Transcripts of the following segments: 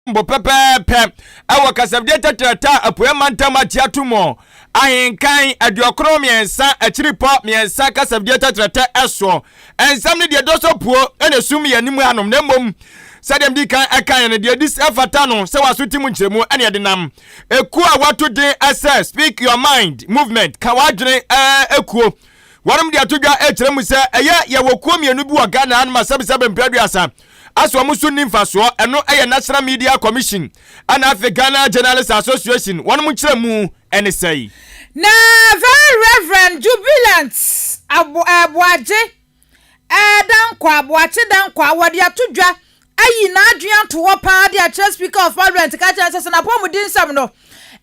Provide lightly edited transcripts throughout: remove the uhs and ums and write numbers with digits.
Bo pɛpɛɛpɛ wɔ kasafidie tɛtrɛtɛ a Apueɛ Mantam agye ato mu, ahenkan 93 akyiripɔ mmiɛnsa kasafidie tɛtrɛtɛ soɔ. Nsɛm no deɛ ɛdɔ sɔ puo na ɛsum yɛn anim hanom, na mmom sɛdeɛ medi kan ɛkaeɛ no, deɛ ɛdi ɛfata no sɛ w'aso te mu nkyerɛmu ɛne ɛde nam. Ekuo a wɔato din sɛ Speak Your Mind Movement, Ka W'adwene Ekuo, wɔnom de ato dwa ɛkyerɛ mu sɛ ɛyɛ yɛwɔ kuo mmienu bi wɔ Ghana hanom a sɛbesɛbe mprɛ aduasa Aso wɔn so nni mfasoɔ? Ɛno yɛ National Media Commission ɛna afei Ghana Journalists Association wɔnom nkyerɛmu ɛne sɛi. Na Very Reverend Jubilant Aboagye Dankwah, Boakye Dankwah, wɔde ato dwa ayi n'adwene ato hɔ paa de akyerɛ Speaker of Parliament ka kyerɛ no sɛ sɛ n'apɔmuden nsɛm no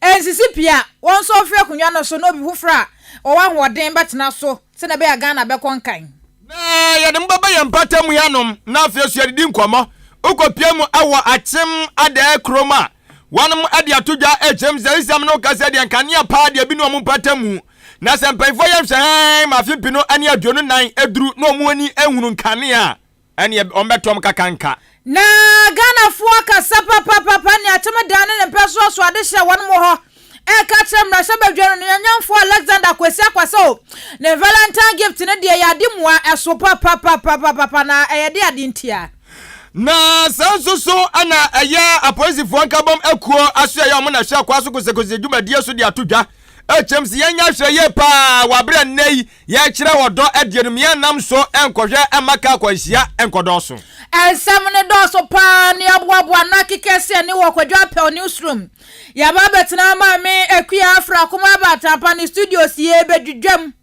nsisi pii a, wɔn nso mfiri akonnwa no so na obi foforɔ a ɔwɔ ahoɔden bɛtena so sɛdeɛ ɛbɛyɛ a Ghana bɛkɔ nkan. Na yɛde mo bɛba yɛn mpata mu hanom, na afei nso yɛadidi nkɔmmɔ. Wokɔpia mu wɔ Akyem Adaɛ kurom a, wɔnom de ato dwa rekyerɛ mu sɛ nsɛm no kasa deɛ nkanea paa deɛ bi ne wɔn mpata mu. Na sɛ mpanyinfoɔ yɛ nhwɛ hann ma afe mpenu ne 24 duru na wɔn ani nhunu nkanea a, ɛneɛ wɔn bɛto wɔn kakanka. Na Ghanafoɔ kasa papapapa ne Akyem Dan ne ne mpɛsoa so adehyeɛ a wɔnom wɔ hɔ reka kyerɛ mmarahyɛbadwa no nuonyamfoɔ Alexander Kwesi Akwasah o, ne Valentine gift no deɛ ɛyɛ ade mua, ɛso papapapapapa na ɛyɛ de ade ntia. Na saa nso so na ɛyɛ apolisifoɔ nkabom akuo asoɛeɛ a wɔn na ɛhwɛ akwaa so kosɛkosɛ dwumadie so de ato dwa kyerɛm sɛ yɛnyɛ ahwɛyie paa wɔ aberɛ a nnɛ yi Yɛkyerɛ ɔdɔ adi no, yɛnnam so nkɔhwɛ mma kaa akwanhyia nkɔdɔɔso. Nsɛm no dɔɔso paa ne aboaboa ano akeka asi ani wɔ Kwadwo Apɛw newsroom. Yɛaba abɛtena Maame Akua Afra Kumaa Atampa ne studios yɛrebɛdwidwam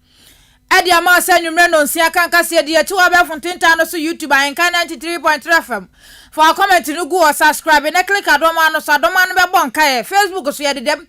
de ama wo sɛ anwummerɛ nnɔnsia ka nkaseɛ di akyi wɔ abɛɛfo ntentan no so YouTube Ahenkan 93.3 FM. Fa wo comment no gu hɔ, subscribe na click adɔma no so, adɔma no bɛbɔ nkaeɛ. Facebook so yɛdedam.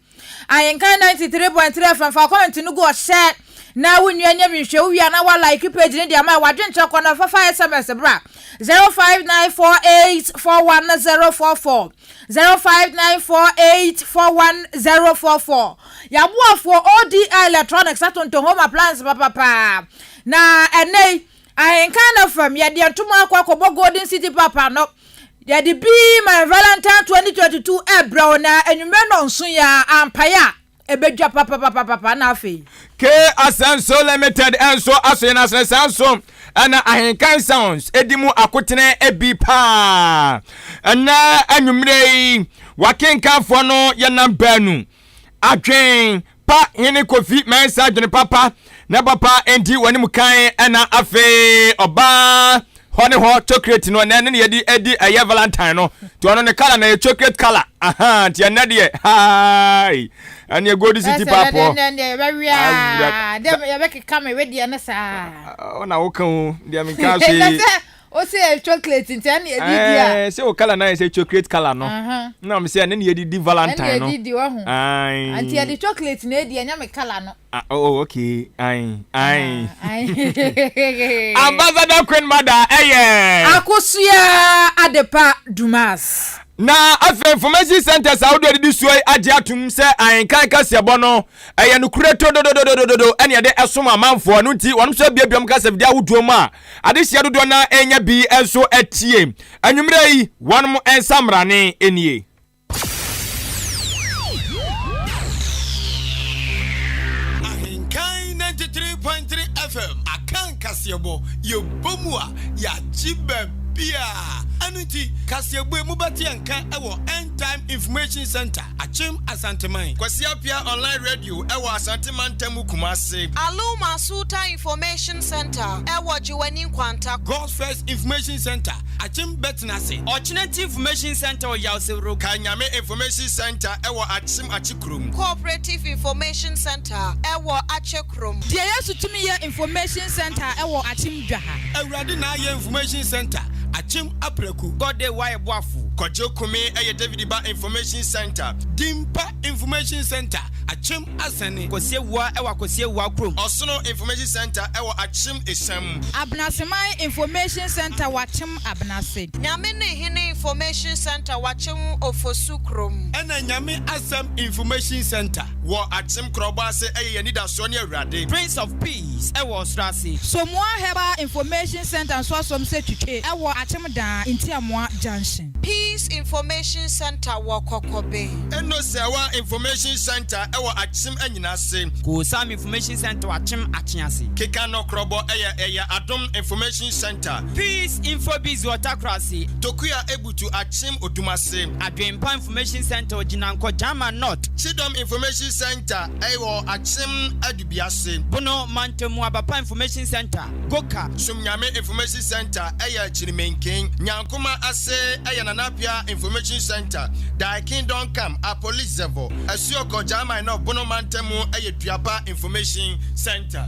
Ahenkan 93.3 FM fa comment no gu hɔ hyɛ na wo nua nya bi nhwɛ wo wie a na wa like page no de ama yɛ wadwenkyerɛ kɔ no fa fa SMS bra 0594841044 0594841044 Yaboafoɔ ODI Electronics atontɔn home appliance papapaa na ɛnɛ yi Ahenkan FM yɛde ntoma akɔ akɔbɔ Golden City Papa no Yɛde Be My Valentine 2022 rebrɛ wo na anwummerɛ nnɔnson yi ara ampaeɛ a ɛbɛdwa papapapapa na afei. K Asanso Limited nso aso yɛn asene saa nso ɛna Ahenkan Sounds edi mu akotene bi paa. Ɛnɛ anwummerɛ yi wakenkanfoɔ no yɛnam baanu adwen Pa hene Kofi Mensah adwene papa na papa nti w'anim kan ɛna afei ɔbaa hɔ ne hɔ chocolate no ɛnɛ ne ne yɛde adi ɛyɛ valentine no nti ɔno ne kala na yɛ chocolate kala aha nti ɛnɛ deɛ haai ɛne golden city paapɔ yɛbɛkeka me wedeɛ no saa ɔna woka o deɛ menka hwee O se yɛ chocolate nti ɛne yɛde di a. Ɛɛ sɛ o colour na yɛ sɛ chocolate colour no. Na mo sɛ ɛne ne yɛde di valentine no. Ɛne yɛde di wahu. Ayi. Nti yɛde chocolate na edi ɛnyɛ me colour no. Ah, oh okay. Ayi ayi. Ambassador Queen Mother ɛyɛ. Akosua Adepa Dumas. Na afei information centers ahodoɔ adidi soɔ yi agye atom sɛ ahenkan kaseɛbɔ no ɛyɛ nokorɛ todododododo ɛne ɛde ɛsom amanfoɔ no nti wɔn nso abiabia wɔn kasafidie ahodoɔ mu a Adesua dodoɔ no ara renya bi nso atie. Anwummerɛ yi, wɔn nsamrane nie. Ahenkan 93.3 FM Akan kaseɛbɔ, yɛbɔ mu a, yɛagye baabiara. Ɛno nti, kaseɛbɔ yi mobɛte yɛn nka wɔ End Time Information Centre, Akyem Asanteman. Kwasi Appiah Online Radio wɔ Asante Mantam mu Kumase. Aluma Sultan Information Centre wɔ Gye Nkwanta. God's First Information Centre, Akyem Bɛtenase. Ɔkyenati Information Centre wɔ Yawsewuro. Kanyame Information Centre wɔ Akyem Akyekurom. Cooperative Information Centre wɔ Akyekurom. Deɛ Yesu Tumi Yɛ Information Centre wɔ Akyem Dwaha. Awurade Na Ayɛ Information Centre, Akyem Apraku. God Day Wayɛ Boafo. Kwadwo Kumi yɛ David Ba Information Centre. Dimpa Information Centre, Akyem Asɛne. Kwasi Awuah wɔ Akwasi Awuah kurom. Ɔsono Information Centre wɔ Akyem Esiam. Abenaseman Information Centre wɔ Akyem Abenase. Nyame Ne Hene Information Centre wɔ Akyem Ofosu kurom. Ɛna Nyame Asɛm Information Centre wɔ Akyem Korɔbɔ ase yɛ yɛn anidasoɔ ne Awurade. Prince of Peace wɔ Ɔsoro ase. Somoa Herbal Information Centre nso asɔm sɛ twitwe wɔ Akyem Daa, Ntiamoa Junction. Peace Information Centre wɔ Kɔkɔbe. Eno Sɛwa Information Centre wɔ Akyem Anyinase. Koosam Information Centre wɔ Akyem Akyease. Keka Nɔkorɔbɔ yɛ ɛyɛ Adom Information Centre. Peace Infobiz wɔ Takorase. Tokua Ebutu Akyem Odumase. Adwenpa Information Centre wɔ Gyinankɔ, Gyama North. Kyidɔm Information Centre wɔ Akyem Adubiase. Bono Mantamu Abapa Information Centre, Goka. Somnyame Information Centre yɛ Kyirimenken. Nyankoma ase yɛ Nana Appiah Information Centre, Thy Kingdom Come, Apolizevo, Asuokɔ, Gyamai North, Bono Mantamu yɛ Duaba Information Centre.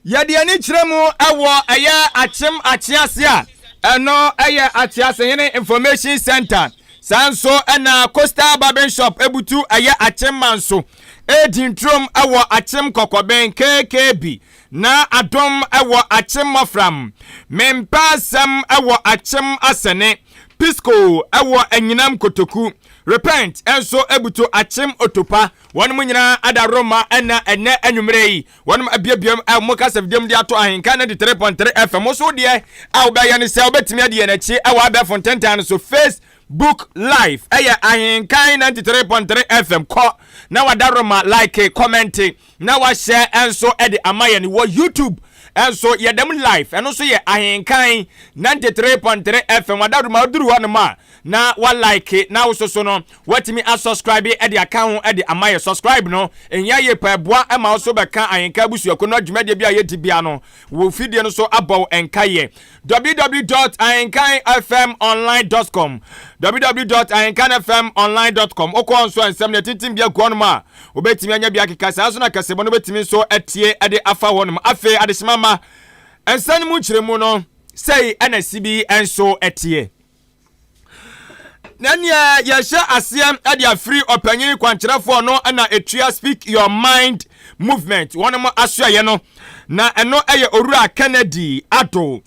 Yɛde ani kyerɛ mu wɔ ɛyɛ Akyem Akyease a ɛno yɛ Akyeasehene Information Centre. Saa nso na Coastal Barbing Shop butu ɛyɛ Akyem Manso, Edi Nturom wɔ Akyem Kɔkɔben, KKB, na Adom wɔ Akyem Mmɔfram, Mempɛ Asɛm wɔ Akyem Asɛne, Pisco wɔ Anyinam Kotoku, Repent nso butu Akyem Otopa. Wɔnom nyinaa adaworoma na ɛnnɛ anwummerɛ yi Wɔnom abiabiam a wɔn kasafidie mu de ato Ahenka 93.3 FM. Wo nso wo deɛ a wobɛyɛ ne sɛ wobɛtumi adi yɛn akyi wɔ abɛɛfo ntentan no so Face book Live ɛyɛ Ahenkan 93.3 FM. Kɔ na wadaroma like, comment na wahyɛ nso de ama yɛn wɔ YouTube nso yɛdam live ɛno nso yɛ Ahenkan 93.3 FM. Wadaroma woduru hɔ nom a na wa like na wo soso no watumi a subscribe de aka ho de ama yɛ. Subscribe no ɛhia yie paa, ɛboa ma wo so bɛka Ahenka abusuakuo no adwumadie bi a yɛdi bia no wo fidie no so abɔ wo nka yɛ. www.ahenkanfmonline.com www.ahenkanfmonline.com. Wokɔ nso a nsɛm no ɛtintim bi agu hɔnom a wobɛtumi anya bi akeka, saa nso na kasɛbɔ no wobɛtumi nso atie de afa hɔnom. Afei adehyema ma nsa no mu nkyerɛmu no sɛi ɛna si bi nso ɛteɛ. Na nea yɛhyɛ aseɛ de afiri ɔpanyin kwankyerɛfoɔ no na ɛtua Speak Your Mind Movement wɔn mo asoɛyɛ no, na ɛno yɛ Owura Kennedy Ado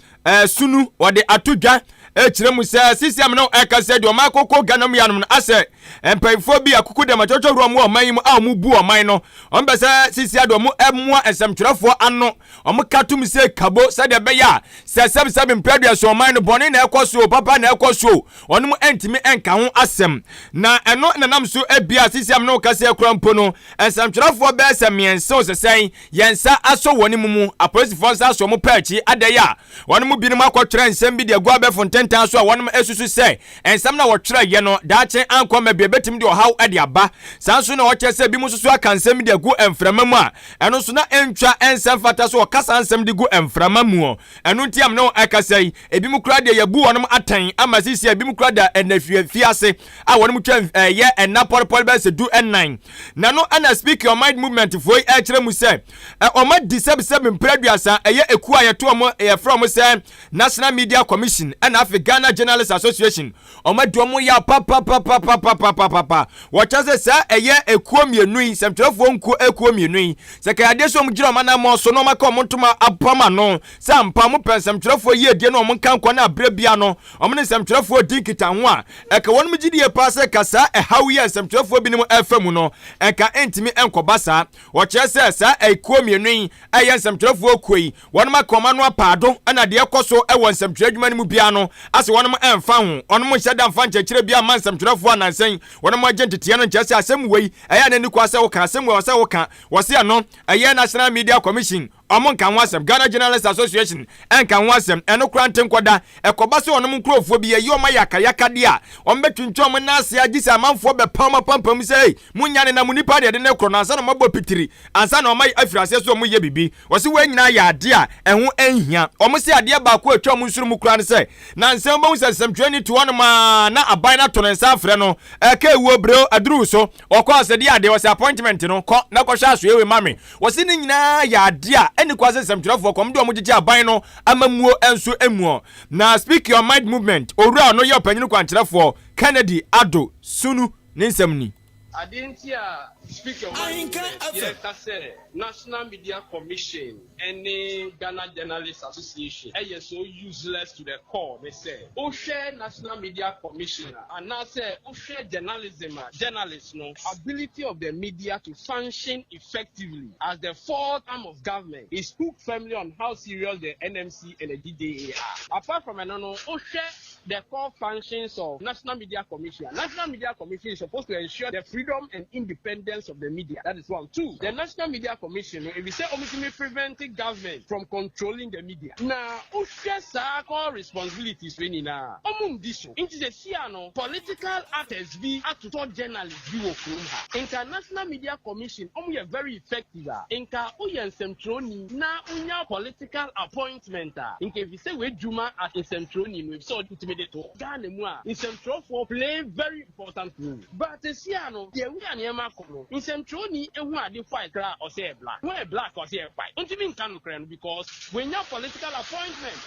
Sunu. Wɔde ato dwa ɛkyerɛ mu sɛ sisi amena ɛka sɛ deɛ ɔman akoko Ghana mu yanom no asɛ mpanyinfoɔ bi akuku dɛm atwatwa wura mu ɔman yi mu a wɔn bu ɔman no, wɔn bɛ sɛ sisi ade wɔn mmoa nsɛmtwerɛfoɔ ano. Wɔka tom sɛ kabo sɛdeɛ ɛbɛyɛ a sɛ sɛbesɛbe mprɛduaso ɔman no bɔne na ɛkɔ so o, papa na ɛkɔ so o, wɔnom ntumi nka ho asɛm. Na ɛno na nam so ebia sisi a me ne wo kasa yi koraa mpo no, nsɛmtwerɛfoɔ bɛyɛ sɛ mmiɛnsa o sɛ sɛn, yɛn nsa asɔ wɔn mu, apolisifoɔ nsa asɔ wɔn paa akyi, adɛn a wɔn mu binom akɔtwerɛ nsɛm bi de agu abɛɛfo ntentan so a wɔnom susu sɛ nsɛm no a wɔtwerɛeɛ no daakye ankɔ mma bi ɛbɛtumi de ɔhaw de aba. Saa nso na wɔkyerɛ sɛ binom nso so aka nsɛm bi de agu mframa mu a ɛno nso na ɛntwa ɛnsɛ mfata sɛ wɔka saa nsɛm de gu mframa mu. Ɛno nti a me ne wo ɛkasa yi, ebinom koraa deɛ yɛabu wɔnom atɛn ama seesei a ebinom koraa da nnafiafi ase a wɔnom twa ɛyɛ nna pɔrepɔre bɛyɛ sɛ 14. Na ɛno ɛna Speak Your Mind Movement foɔ yi ɛkyerɛ mu sɛ wɔn adi sɛbesɛbe mprɛ 30, ɛyɛ ekuo a yɛto wɔn yɛfrɛ wɔn sɛ National Media Commission ɛna afei Ghana Journalists Association, wɔn adi wɔn yaw papapapapapapapa. Wɔkyerɛ sɛ saa ɛyɛ ekuo mmienu yi, nsɛmtwerɛfoɔ nkuo ekuo mmienu yi, sɛ kɛyɛ adeɛ sɛ wɔn gyina wɔn anammɔn so na wɔn aka wɔn ntoma apam ano sɛ ampa wɔn pɛ nsɛmtwerɛfoɔ yiedie na wɔn nka nkɔ na aberɛ bia no wɔn ne nsɛmtwerɛfoɔ di nkitaho a, ɛka wɔn gyidie paa sɛ ka saa ɛhaw yi a nsɛmtwerɛfoɔ binom ɛrefa mu no, ɛnka ɛntumi ɛnkɔba saa. Wɔkyerɛ sɛ saa ekuo mmienu yi ɛyɛ nsɛmtwerɛfoɔ kuo yi, wɔnom aka wɔn ano apaado na deɛ ɛkɔ so wɔ nsɛmtwerɛ adwuma no mu biara no asɛ wɔnom ɛmfa ho. Wɔnom nhyɛ da mfa nkyerɛkyerɛ biara mma nsɛmtwerɛfoɔ a nansa yi wɔnom agye nteteɛ no nkyerɛ sɛ asɛm wei ɛyɛ a na ɛnni kwa sɛ woka, asɛm wei ɛwɔ sɛ woka. Wɔse ɛno ɛyɛ National Media Commission Ɔmo nka ho asɛm, Ghana Journalists Association nka ho asɛm, ɛno koraa nte nkɔda. Ɛkɔba sɛ ɔnom nkurɔfoɔ bi yɛyi ɔmo ayakayakadeɛ a, ɔmo bɛtwintwan ɔmo nan ase ara gye sɛ amanfoɔ bɛpa ɔmo apampam sɛ ei, monnya ne na mo nipa na yɛde no rekorɔ no ansa na ɔmo abɔ pitiri ansa na ɔmo afiri aseɛ sɛ ɔmo yɛ biribi. Wɔse wei nyinaa yɛ adeɛ a ɛho nhia. Ɔmo se adeɛ baako a ɛtwa ɔmo nsoro mu koraa ne sɛ, nansa wobɛhu sɛ nsɛmtwerɛni te hɔnom ara na aban no ato ne nsa afrɛ no, ɛka awuo brɛ o, aduru wo so, ɔkɔ a ɔsɛ deɛ adeɛ, ɔsɛ appointment no, kɔ na kɔhwɛ asoɛ wei ma me. Wɔse ne nyinaa yɛ adeɛ a ɛnni kwan sɛ nsɛmtwerɛfoɔ kɔm de wɔn gyegye aban no amammuo nso muo. Na Speak Your Mind Movement owura a ɔno yɛ ɔpanyin kwankyerɛfoɔ Kennedy Addo Sunu ne nsɛm ni. Adeɛ nti a Speak Your Mind Ahenkan Movement FM. yɛka sɛ National Media Commission ne Ghana Journalists Association yɛ so useless to the core ne sɛ, wohwɛ National Media Commission a, anaasɛ wohwɛ journalism a, journalists no ability of the media to function effectively as the fourth arm of government is hooked firmly on how serious the NMC and the GJA are. Apart from ɛno no, wohwɛ. the core functions of National Media Commission a, National Media Commission is supposed to ensure the freedom and independence of the media. That is one. Two, the National Media Commission no, efisɛ wɔtumi prevent government from controlling the media. Na wohwɛ saa core responsibilities wei nyinaa a, wɔndi so. Nti sesia no, political actors bi atotɔ journalists bi wɔ kurom ha. Nka National Media Commission wɔyɛ very effective a, nka woyɛ nsɛmtwerɛni na wonya political appointment a, nka efisɛ w'adwuma as nsɛmtwerɛni no, efisɛ wotumi de to Ghana mu a, nsɛmtwerɛfoɔ play very important role. But sesia no, deɛ wei a nneɛma akɔ no, nsɛmtwerɛni hu ade white koraa a, ɔsɛ ɛyɛ black, hu ɛyɛ black a, ɔsɛ ɛyɛ white. Ontumi nka nokorɛ no because wanya political appointment.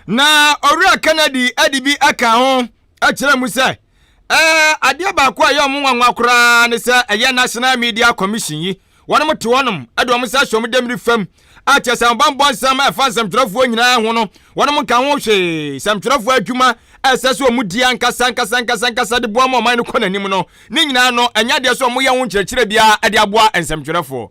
Na Owura Kennedy de bi aka ho kyerɛ mu sɛ, ɛɛ adeɛ baako a ɛyɛ wɔn nwanwa koraa ne sɛ ɛyɛ National Media Commission yi wɔn te hɔnom de wɔn nsa ahyɛ wɔn dɛmiri fam a kyerɛ sɛ ahobammɔ nsɛm a ɛfa nsɛmtwerɛfoɔ nyinaa ho no wɔn nka ho hwee. Nsɛmtwerɛfoɔ adwuma a ɛsɛ sɛ wɔn di ankasa ankasa ankasa ankasa de boa ma ɔman no kɔ n'anim no ne nyinaa no ɛnyɛ adeɛ sɛ wɔyɛ ho nkyerɛkyerɛ biara de aboa nsɛmtwerɛfoɔ.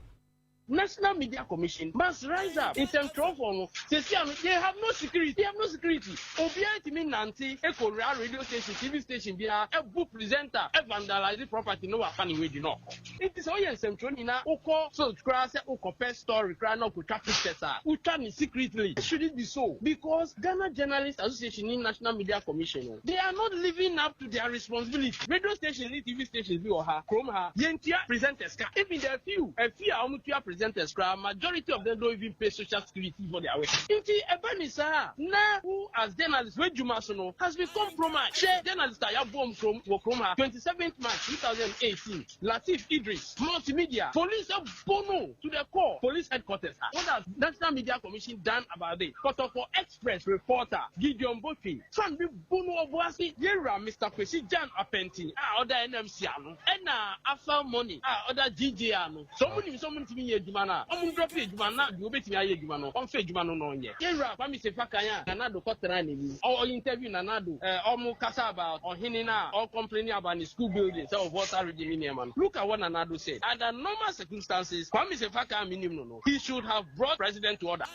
National Media Commission must rise up, nsɛmtwerɛfoɔ no seesei ano they have no security, they have no security, obiara ntumi nnante kɔwura radio station, TV station biara bu presenter, vandalise property na wafa ne ho adi na ɔkɔ. Nti sɛ woyɛ nsɛmtwerɛni na wokɔ field koraa sɛ wokɔpɛ story koraa na wokɔtwa pictures a, wotwa no secretly. Should it be so? Because Ghana Journalists Association ne National Media Commission no, they are not living up to their responsibility. Radio stations ne TV stations bi wɔ ha, kurom ha, yɛntua presenters ka. Even the few, a few a wɔn tua presenters koraa, majority of them don't even pay social security for their work. Nti ɛba ne saa a, na wo as journalist w'adwuma so no has been compromised. Hwɛ journalist a yɛabɔ wɔn kurom wɔ kurom ha, 27th March 2018, Latif Idris, Multimedia, police abɔ no to the core, police headquarters ha. What has National Media Commission done about it? Kɔtɔkɔ Express reporter Gideon Botwe, fan bi bo no ɔbo ase. Yɛwura Mister Kwesi Gyan Apɛnti a ɔda NMC ano ɛna Afel Money a ɔda GJ ano. Sɛ ɔmo nim sɛ ɔmo ntumi nyɛ adwuma no a, ɔmo ndrɔpe adwuma no na deɛ ɔbɛtumi ayɛ adwuma no ɔmfa adwuma no na ɔnyɛ. Yɛwura Kwame Sefa Kan a Nana Addo kɔtenaa n'anim, ɔ interview Nana Addo, ɛ ɔmo kasa about ɔhene no a ɔcomplaini about ne school building sɛ wɔ Volta region ne nneɛma no. Look at what Nana Addo said. Under normal circumstances, Kwame Sefa Kan a menim no no, he should have brought president to order.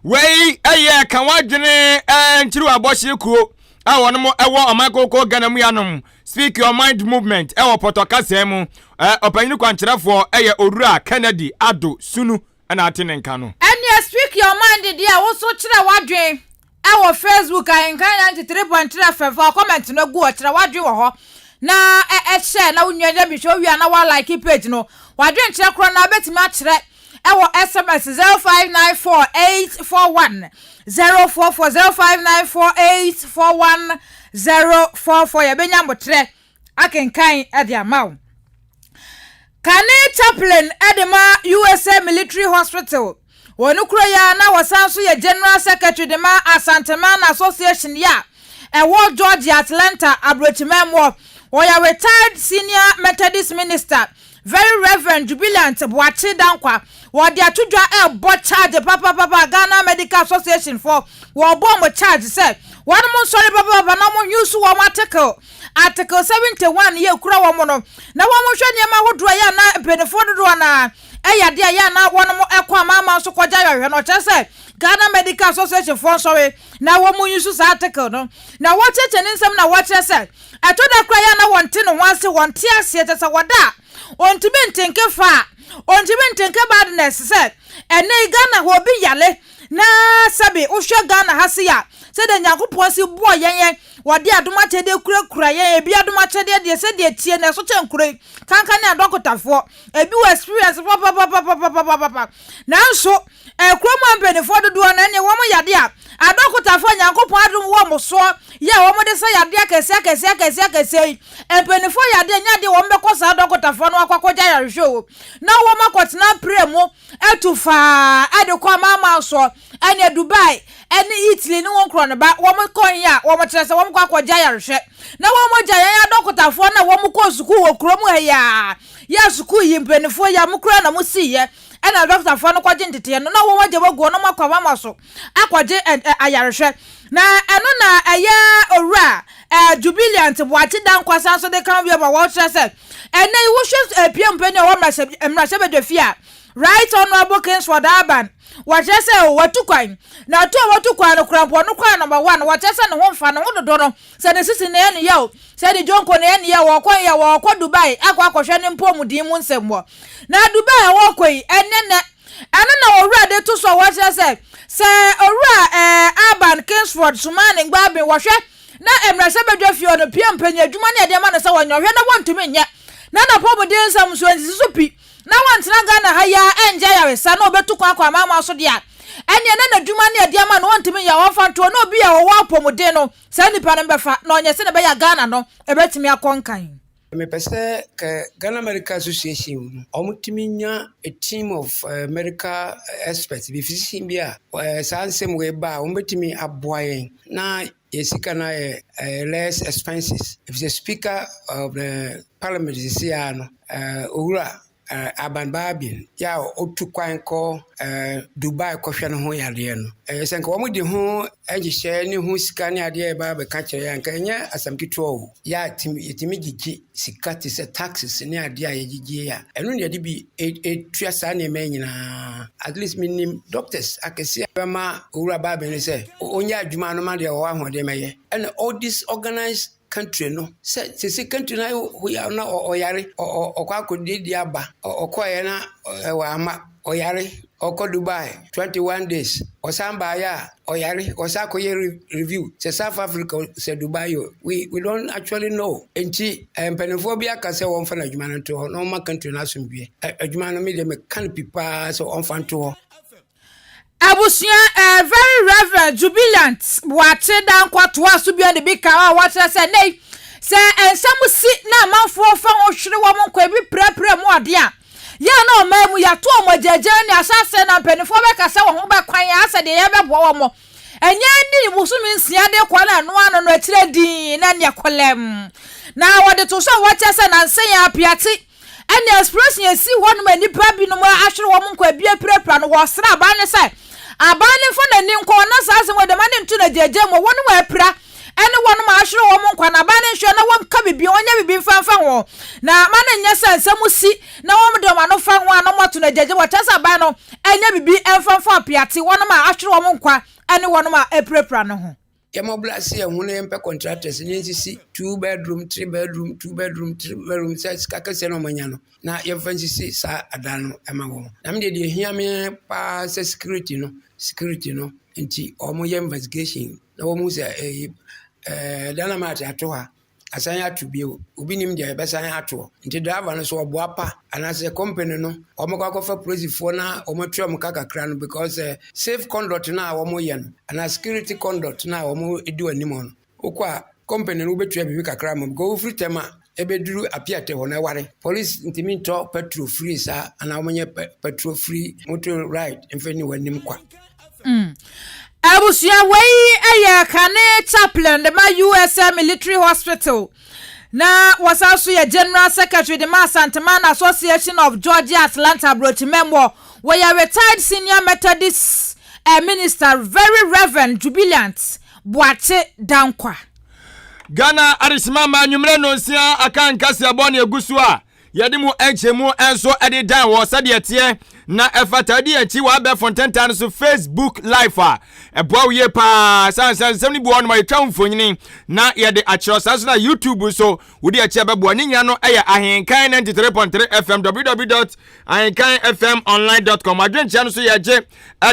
Wei yɛ ka wadwene nkyiriw abɔhye kuo a wɔn wɔ ɔman koko Ghana mu yanom Speak Your Mind Movement ɛwɔ pɔtɔ kasa mu. Ɔpanyin kwankyerɛfoɔ ɛyɛ Owura Kennedy Ado Sunu ɛna ate ne nka no. Ɛneɛ Speak Your Mind deɛ wo so kyerɛ w'adwene Ɛwɔ Facebook Ahenkan 93.3 FM fa wo comment no gu hɔ kyerɛ w'adwene wɔ hɔ na ɛ share na wo nua nya bi hwɛ wowie a na wa like page no w'adwenkyerɛ korɔ no wobɛtumi akyerɛ ɛwɔ SMS 0594841044 0594841044 yɛbɛnya mbotrɛ akenkan de ama wo. Kane chaplain de ma USA Military Hospital wɔ no kuro yi ara na wɔsan nso yɛ General Secretary de ma Asanteman Association yi a ɛwɔ Georgia Atlanta aburokyiman mu. Ɔyɛ retired senior Methodist minister Very Reverend Jubilant Boakye Dankwa. Wɔde ato dwa ɛrebɔ charge papapapa Ghana Medical Association foɔ wɔrebɔ wɔn charge sɛ wɔn nsɔre papapapa na wɔn use wɔn article Article 71 yɛ kura wɔn no, na wɔhwɛ nneɛma ahodoɔ a ɛyɛ a na mpanimfoɔ dodoɔ no ara ɛyɛ adeɛ a ɛyɛ a na wɔn kɔ amanaman so kɔgye ayɔhwɛ no. Ɔkyerɛ sɛ Ghana Medical Association foɔ nsɔre na wɔn use saa article no. Na wɔkyerɛkyerɛ ne nsɛm na wɔkyerɛ sɛ ɛtɔ da koraa ɛyɛ a na wɔnte ne ho ase, wɔnte aseɛ, kyerɛ sɛ wɔda a ɔntumi ntenke fa a, ɔntumi ntenke badness sɛ ɛnɛ yi Ghana hɔ obi yale Na sɛbe wohwɛ Ghana ha sei a, sɛdeɛ Nyankopɔn si bɔɔ yɛn yɛn, wɔde adom akyɛdeɛ kurakura yɛn, ebi adom akyɛdeɛ deɛ sɛdeɛ ɛteɛ no ɛso kyɛn kuro yi, kanka ne adɔkotafoɔ, ebi wɔ experience papapapapapapapa. Nanso, eh, kuro mu a mpanimfoɔ dodoɔ no ɛneɛ wɔn yadeɛ a, adɔkotafoɔ a Nyankopɔn adom wɔ wɔn soɔ yɛ a wɔn de sa yadeɛ akɛseɛ akɛseɛ akɛseɛ akɛseɛ yi, mpanimfoɔ yadeɛ nyɛ adeɛ wɔn bɛkɔ saa adɔkotafoɔ no akɔ akɔgya ayarehwɛ o, na wɔn akɔtena mpire mu atu faa de kɔ amanaman soɔ, ɛne Dubai ne Italy ne wɔn korɔ no ba, wɔn kɔ he a, wɔn kyerɛ sɛ wɔn kɔ akɔgye ayarehwɛ. Na wɔn gya yɛn adɔkotafoɔ no a wɔn kɔɔ sukuu wɔ kuro mu ha yi a, yɛ sukuu yi mpanimfoɔ yi a mo koraa na mo siiɛ, ɛna adɔkotafoɔ no kɔgye nteteɛ no, na wɔn agya wɔagu wɔn akɔ amanaman so akɔgye ayarehwɛ. Na ɛno na ɛyɛ owura Jubiliant Boakye Dankwa san so de ka ho bio ma wɔkyerɛ sɛ, ɛnnɛ yi wohwɛ pie mpanin a wɔwɔ mmarahyɛbadwafie a, Right Honourable Kingsford Alban, wɔkyerɛ sɛ o, watu kwan. Na tu a watu kwan no koraa mpo, ɔno koraa number one, wɔkyerɛ sɛ ne ho mfa ne ho dodo no, sɛ ne sisi na ɛyɛ ne ya o, sɛ ne dwonko na ɛyɛ ne ya o, ɔkɔ yi a, ɔrekɔ Dubai akɔ akɔhwɛ ne mpɔmuden mu nsɛm hɔ. Na Dubai a ɔrekɔ yi, ɛnyɛ nnɛ. Ɛno na owura de to so a wɔkyerɛ sɛ, sɛ owura eh, Alban Kingsford Sumani Ngbaben wɔhwɛ na mmarahyɛbadwa fie hɔ no pia mpanyin adwuma ne ɛde ama no sɛ wɔnyɛ, ɔhwɛ na wɔntumi nyɛ, na n'apɔmuden nsɛm nso nsisi so pi, na wɔntena Ghana ha yi ara ɛngye ayaresa na ɔbɛtu kwan akɔ amanaman so deɛ a, ɛneɛ na n'adwuma ne ɛde ama no ɔntumi nyɛ, ɔmfa ntoɔ na obi a ɔwɔ apɔmuden no saa nipa no bɛfa na ɔnyɛ sɛdeɛ ɛbɛyɛ a Ghana no ɛbɛtumi akɔ nkan. Mepɛ sɛ kɛ Ghana Medical Association no, wɔtumi nya a team of medical experts bi, physician bi a saa nsɛm wei ba a wɔbɛtumi aboa yɛn na yɛn sika no ayɛ less expenses. Efisɛ speaker of the parliament sisi ara no, owura Alban Bagbin yɛ a ɔtu kwan kɔ Dubai kɔhwɛ ne ho yadeɛ no, ɛyɛ sɛ nka wɔde ho nhyehyɛɛ ne ho sika ne adeɛ ɛba abɛka kyerɛ yɛn anka ɛnyɛ asɛm ketewa o. Yɛ a yɛtumi gyegye sika te sɛ taxes ne adeɛ a yɛgyegye a, ɛno na yɛde bi tua saa nneɛma yi nyinaa. At least menim doctors akɛseɛ a bɛma owura Bagbin no sɛ ɔnyɛ adwuma no ma deɛ ɔwɔ ahoɔden mɛyɛ. Ɛna all this organized country no sɛ sese country no ayɛ hoya na ɔyare ɔkɔ akɔdidi aba ɔkɔeɛ na ɛwɔ ama ɔyare ɔkɔ Dubai 21 days ɔsan baeɛ a ɔyare ɔsan akɔyɛ review sɛ South Africa sɛ Dubai o we don't actually know nti mpanimfoɔ bi aka sɛ wɔmfa no adwuma no nto hɔ na wɔma country no asomdwoeɛ adwuma no me deɛ meka no pi paa sɛ ɔmfa nto hɔ. Abusua eh, Very Reverend Jubilant Boakye Dankwa toaa so bio de bi ka a wɔkyerɛ sɛ nnɛ yi sɛ nsɛm si na amanfoɔ fa ho hwere wɔn nkwa ebi pirapira mu ade a yɛ a na ɔman mu yɛato wɔn agyaagyaa ne ahyɛaseɛ na mpanimfoɔ bɛka sɛ wɔn ho bɛkwan asɛ deɛ yɛbɛboa wɔn ɛnyɛ ne bosome nsia de kɔ na ɛno ano no akyerɛ din na neɛ kɔlɛm na wɔde to so a wɔkyerɛ sɛ nansa yi apiate Ɛnna explosion a esii hɔnom a nnipa binom ahwere wɔn nkwa bi apirapira no, wɔsrɛ aban no sɛ aban no mfa n'ani nkɔ hɔ na saa asɛm wei de ma no nto no agyaagyaa mu. Wɔnom a apira ne wɔnom a ahwere wɔn nkwa no, aban no nhwɛ na wɔnka biribi, wɔnyɛ biribi mfa mfa ho, na ma no nyɛ sɛ nsɛm si na wɔn de wɔn ano fa ho a na wɔato no agyaagyaa mu. Wɔkyerɛ sɛ aban no nyɛ biribi mfa mfa apiate wɔnom a ahwere wɔn nkwa ne wɔnom a apirapira no ho. Yɛmmɔbla se yɛn ho na yɛmpɛ contractors na yɛnsisi two bedroom, three bedroom, two bedroom, three bedroom sɛ sika kɛseɛ na wɔanya no na yɛmfa nsisi saa adan no ma wɔn. Na me deɛ deɛ ehia me paa sɛ security no security no nti wɔyɛ investigation na wɔhu sɛ ɛyi ɛɛ dynamite ato ha asan ato bio. Obi nim deɛ ɛbɛsan atoɔ. Nti driver no so ɔboa pa anaasɛ company no wɔkɔ akɔfa polisifoɔ na wɔatua wɔn ka kakra no because eh, safe conduct no a wɔyɛ no anaa security conduct no a wɔdi wɔn anim no wokɔ a company no wobɛtua biribi kakra ma because wofiri tɛm a ɛbɛduru apiate hɔ no ɛware. Police ntumi ntɔ petrol free saa anaa wɔnyɛ petrol free motor ride mfa ni wɔn anim kwa. Abusua wei yɛ kane chaplain de ma USA Military Hospital na wɔsan nso yɛ General Secretary de ma Asanteman Association of Georgia Atlanta Aburokyimammɔ. Wɔyɛ retired senior Methodist eh, minister Very Reverend Jubilant Boakye Dankwa. Ghana Adehyema ma anwummerɛ nnɔnsia aka nkaseɛbɔ ne ɛgu so a Yɛde mu nkyɛmu nso de dan wɔ sɛdeɛ ɛteɛ na ɛfata. Di akyi wɔ abɛɛfo ntentan no so Facebook Live a ɛboa wo yie paa. Sane sɛ nsɛm no bi wɔ hɔ nom a yɛtwa wo mfonini na yɛde akyerɛ. Saa nso na YouTube nso wodi akyi a ɛbɛboa. Ne nyinaa no yɛ Ahenkan 93.3 FM www.ahenkanfmonline.com. Adwenkyerɛ no nso yɛgye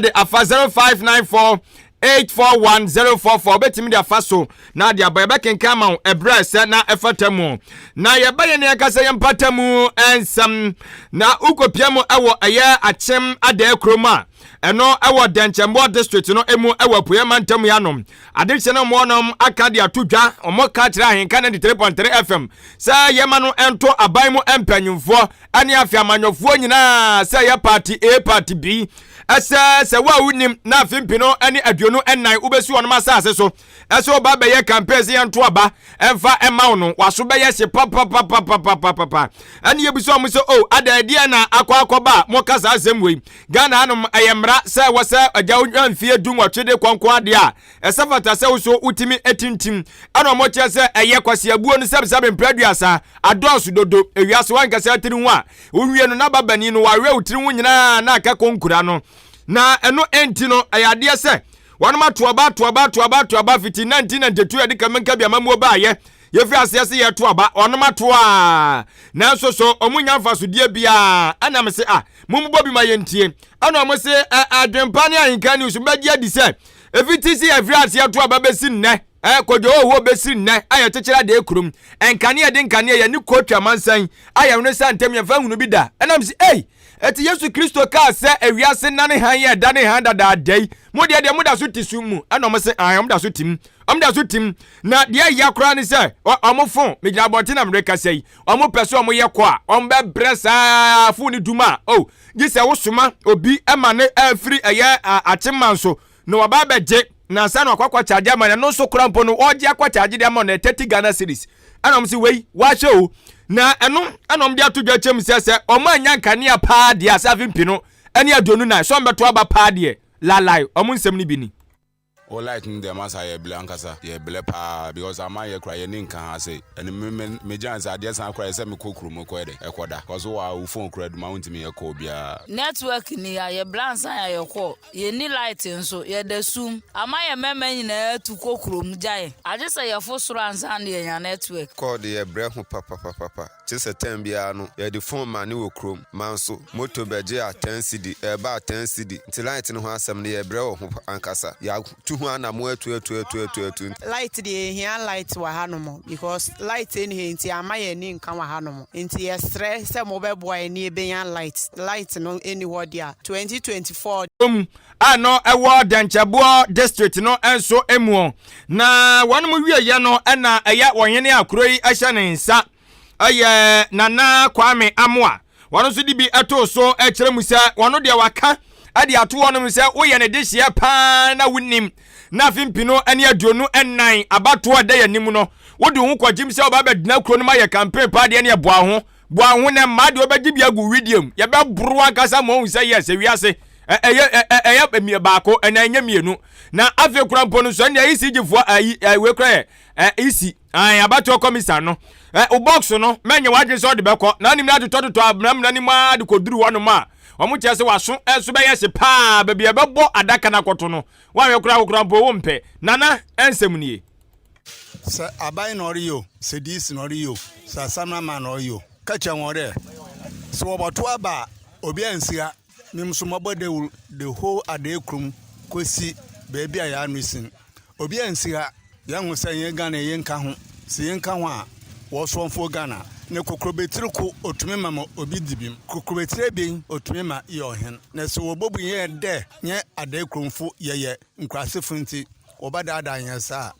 de afa 0594 841044 wobɛtumi de afa so na de aba yɛbɛkenkan ama wo ɛberɛ a ɛsɛ na ɛfata mu na yɛba yɛn ankasa yɛn mpata mu nsɛm na wokɔpia mu ɛwɔ ɛyɛ akyem adaa kurom a ɛno ɛwɔ dɛnkyɛmboɔ district no emu ɛwɔ apueɛ mantam yi anom adekyɛ no wɔnom aka de ato dwa wɔn ka kyerɛ ahenka 93.3 fm sɛ yɛma no ɛnto aban mu mpanyimfoɔ ɛne afe amanyɔfoɔ nyinaa sɛ ɛyɛ party A party B ɛsɛ sɛ wo a wonim na afe mpino ne 24 wobɛsi wɔnom asase so ɛsɛ ɔba bɛyɛ campaign sɛ yɛnto aba ɛmfa ɛma wo no waso bɛyɛ hye papapapapapapa ɛne yɛbisa ɔmo sɛ o ada ɛdeɛ na akɔ akɔba a moka saa asɛm wei Ghana anom ɛyɛ ɛyɛ mmara sɛ ɛwɔ sɛ agya wonya mfeɛ 18 de kɔ nko adeɛ a, ɛsɛ fata sɛ wo so wotumi tintim. Ɛna wɔn kyerɛ sɛ ɛyɛ kwasiabuo no sɛbesɛbe mprɛ 30 adɔɔso dodo. Ewiase wankasa tiri ho a wowie no na babani no wawerɛ wo tiri ho nyinaa na aka konkura no. Na ɛno nti no ɛyɛ adeɛ sɛ wɔnom ato aba ato aba ato aba ato aba fiti 1992 yɛde kamenka bi amammuo baayɛ. Yɛfiri aseɛ se yɛto aba, wɔnom ato a nanso so wɔn nya mfasodeɛ biara. Ɛna me se ah mommobɔ bi ma yɛntie. Ɛna wɔn se ɛ adwempa ne ahenka news bɛgye adi sɛ ɛfiti se yɛfiri aseɛ to aba bɛsi nnɛ ɛ kodwo hoho bɛsi nnɛ a yɛkyekyere adeɛ kurom nkanea de nkanea yɛne kotwa amansan a yɛn nsa ntam yɛmfa nhunu bi da. Ɛna me se ei Enti Yesu Kristo kaa sɛ, Ewiase nna ne hann yɛ ɛda ne hann dadaada yi. Mo deɛ deɛ moda so te sum mu. Ɛna wɔn se, ae, wɔn da so te mu. Wɔn da so te mu. Na deɛ ɛya koraa ne sɛ, wɔn fon, megyina abɔnten na merekasa yi, wɔn pɛ sɛ wɔn yɛ kɔ a, wɔn bɛbrɛ saa fon ne dum a, oh, gye sɛ wosoma obi ma ne afiri ɛyɛ akyemma nso na waba abɛgye na ansa na wakɔ akɔ charge ama no, ɛno nso koraa mpo no ɔgye akɔ charge de ama no 30 Ghana cedis. Ɛna wɔn se wei wahyɛ o, na ɛno ɛna wɔn de ato dwa kyɛm sɛ sɛ wɔn anya nkanea paa deɛ asɛ afe mpi no ɛne 24 sɛ wɔn bɛto aba paa deɛ lalai wɔn nsɛm no bi ni. O light no deɛ masa yɛ blɛ ankasa yɛ blɛ paa because ama yɛ kora yɛ ni nka ha sei ɛne me me me gyan sɛ adeɛ san kora yɛ sɛ me kɔ kurom kɔ yɛ dɛ ɛkɔ da cause wo a wo phone kora aduma wo ntumi yɛ call biara. Network ni a yɛ blɛ ansa yɛ ayɛ call. Yɛnni light nso, yɛda sum. Ama yɛn mmarima nyinaa atu kɔ kurom gya yɛn. Agye sɛ yɛfo soro ansa na yɛanya network. Call de yɛbrɛ ho papapapapa kyesɛ term biara no yɛde phone mane wɔ kurom manso moto bɛgye a ten cedi ɛɛba a ten cedi nti light no ho asɛm no yɛbrɛ wɔ ho ankasa yɛatu ho anamo atuatuatuatuatu. Light deɛ yɛhia light wɔ ha nom because light nni ha nti ama yɛn ani nka wɔ ha nom nti yɛsrɛ sɛ mobɛboa yɛn na yɛbɛnya light, light no nni hɔ deɛ a 2024. Mu a no ɛwɔ Dɛnkyɛboɔ district no nso mu. Na wɔn mu wieɛ no ɛna ɛyɛ ɔhene a kuro yi hyɛ ne nsa ɛyɛ Nana Kwame Amoah. Wɔn nso de bi ɛtoo so ɛkyerɛ mu sɛ wɔn deɛ waka ɛde ato wɔn sɛ woyɛ ne dehyeɛ paa na wonim na afe mpino ne 24 abatoɔ ɛda yɛn anim no wode wo ho kɔgyem sɛ wɔba bɛgyina kuro no mu ayɛ campaign paa deɛ ne ɛboa ho Boa ho na mmaa deɛ ɔbɛgye bi agu wedeɛ mu. Yɛbɛboro ankasa ma ɔhu sɛ yes, ewiase ɛyɛ ɛyɛ baako ɛna ɛnyɛ mmienu. Na afei kora mpo no nso ɛnna ECG foɔ ayi ɛwɛ kora yɛ EC ayi abatoɔ kɔmisa no ɛ o box no mɛnyɛ wadwene sɛ ɔde bɛkɔ na anim na atotɔtotɔ amena ne mu ara de kɔduru hɔnom a wɔn kyerɛ sɛ waso ɛso bɛyɛ hye paa baabi a ɛbɛbɔ adaka no akɔto no wɔahwɛ kora akokora mpo wo mpɛ nana ɛnsɛm nie. Sɛ aban na ɔreyɛ o, sɛ DC na ɔreyɛ o, sɛ Assemblyman na ɔreyɛ o, ka kyerɛ hɔn dɛ sɛ wɔbɔtow aba a, obiara nnsi ha. Emi so mɔbɔ dawur the whole Adaekurom kosi beebi a hɛn ano si no. Obiara nnsi ha. Yɛhu sɛ hɛn Ghana yi yɛnnka ho. Sɛ yɛnnka ho a, wɔsomfo Ghana. Na kokrobetsir kor otumi ma ma obi dzi bem. Kokrobetsir ebien otumi ma eyɛ ɔhen. Na sɛ wobobu hɛn dɛ hɛn Adaekuromfo yɛyɛ nkuraasefo ntsi, wɔbɛdaadaa hɛn saa a,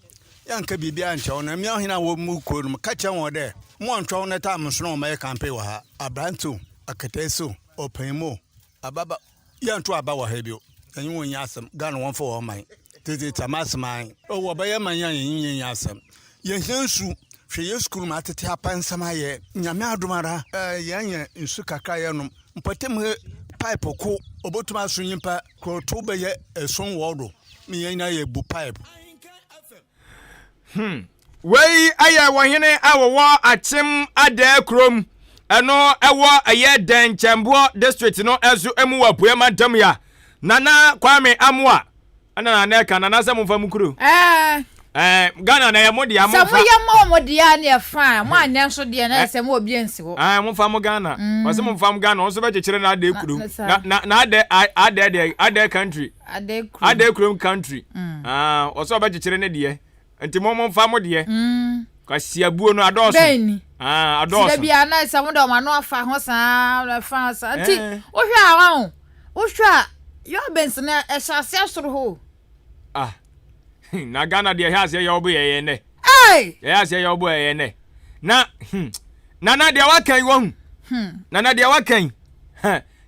yɛannka biribiara annkyerɛ hɔn. Na mmea hɔn a wɔwɔ kurow no mu, ka kyerɛ hɔn dɛ, Monntweɔn na tam nso na wɔmmɛyɛ campaign wɔ ha. Aberante o, akataasi o, ɔpanyin o, ababa, yɛnntow aba wɔ ha bio. Yɛnye hɔn nyi asɛm. Ghana wɔmfa hɔn man. Tsetse m'asɛm ae. O, wɔbɛyɛ man yi a yɛnye hɔn nyi asɛm. Yɛhia nsu. Hwɛ yɛn sukuu mu atete apansam ayɛ. Nyame adom ara, yɛanya nsu kakra yɛnom. Mpɔtam ha pipe ko, obotum aso nyimpa korɔtow bɛyɛ esuon wɔ do. Ne yɛn nyinaa yɛ bu pipe. Hmm. Wei yɛ ɔhene a wɔwɔ Akyem Adaa kurom. Ɛno ɛwɔ ɛyɛ Dɛnkyɛmboɔ district no nso mu wɔ Apueɛ mantam ya. Nana Kwame Amoah ɛna nana ɛka nana sɛ momfa mo kuro. Ɛɛ. Ɛɛ Ghana na ɛyɛ mo dea momfa. Sɛ moyɛ ma wɔn deɛ a ne yɛ fine mo anyɛ nso deɛ na ɛsɛ mo obi nsi hɔ. Ɛɛ momfa mo Ghana. Ɔsɛ momfa mo Ghana ɔnso bɛkyekyere n'adɛ kuro. Na na n'adɛ adɛ deɛ adɛ country. Adɛ kurom. Adɛ kurom country. Ah ɔsɛ ɔbɛkyekyere ne deɛ. Nti mo momfa mo deɛ. Kwasiabuo no adɔɔso. Bɛn ni. Ah adɔɔso. Sida bia na sɛ mo de ɔmo ano afa ho saa ɛfa ho saa. Nti wohwɛ a wɔn wohwɛ a yɔbɛns na ɛhyɛ aseɛ soro hɔ. Ah na Ghana deɛ ɛhyɛ aseɛ yɛ ɔbo yɛ yɛn nɛ. Hey! Ɛhyɛ aseɛ yɛ ɔbo yɛ yɛn nɛ. Na hmm nana deɛ waka yi wɔn. Hmm. Nana deɛ waka yi.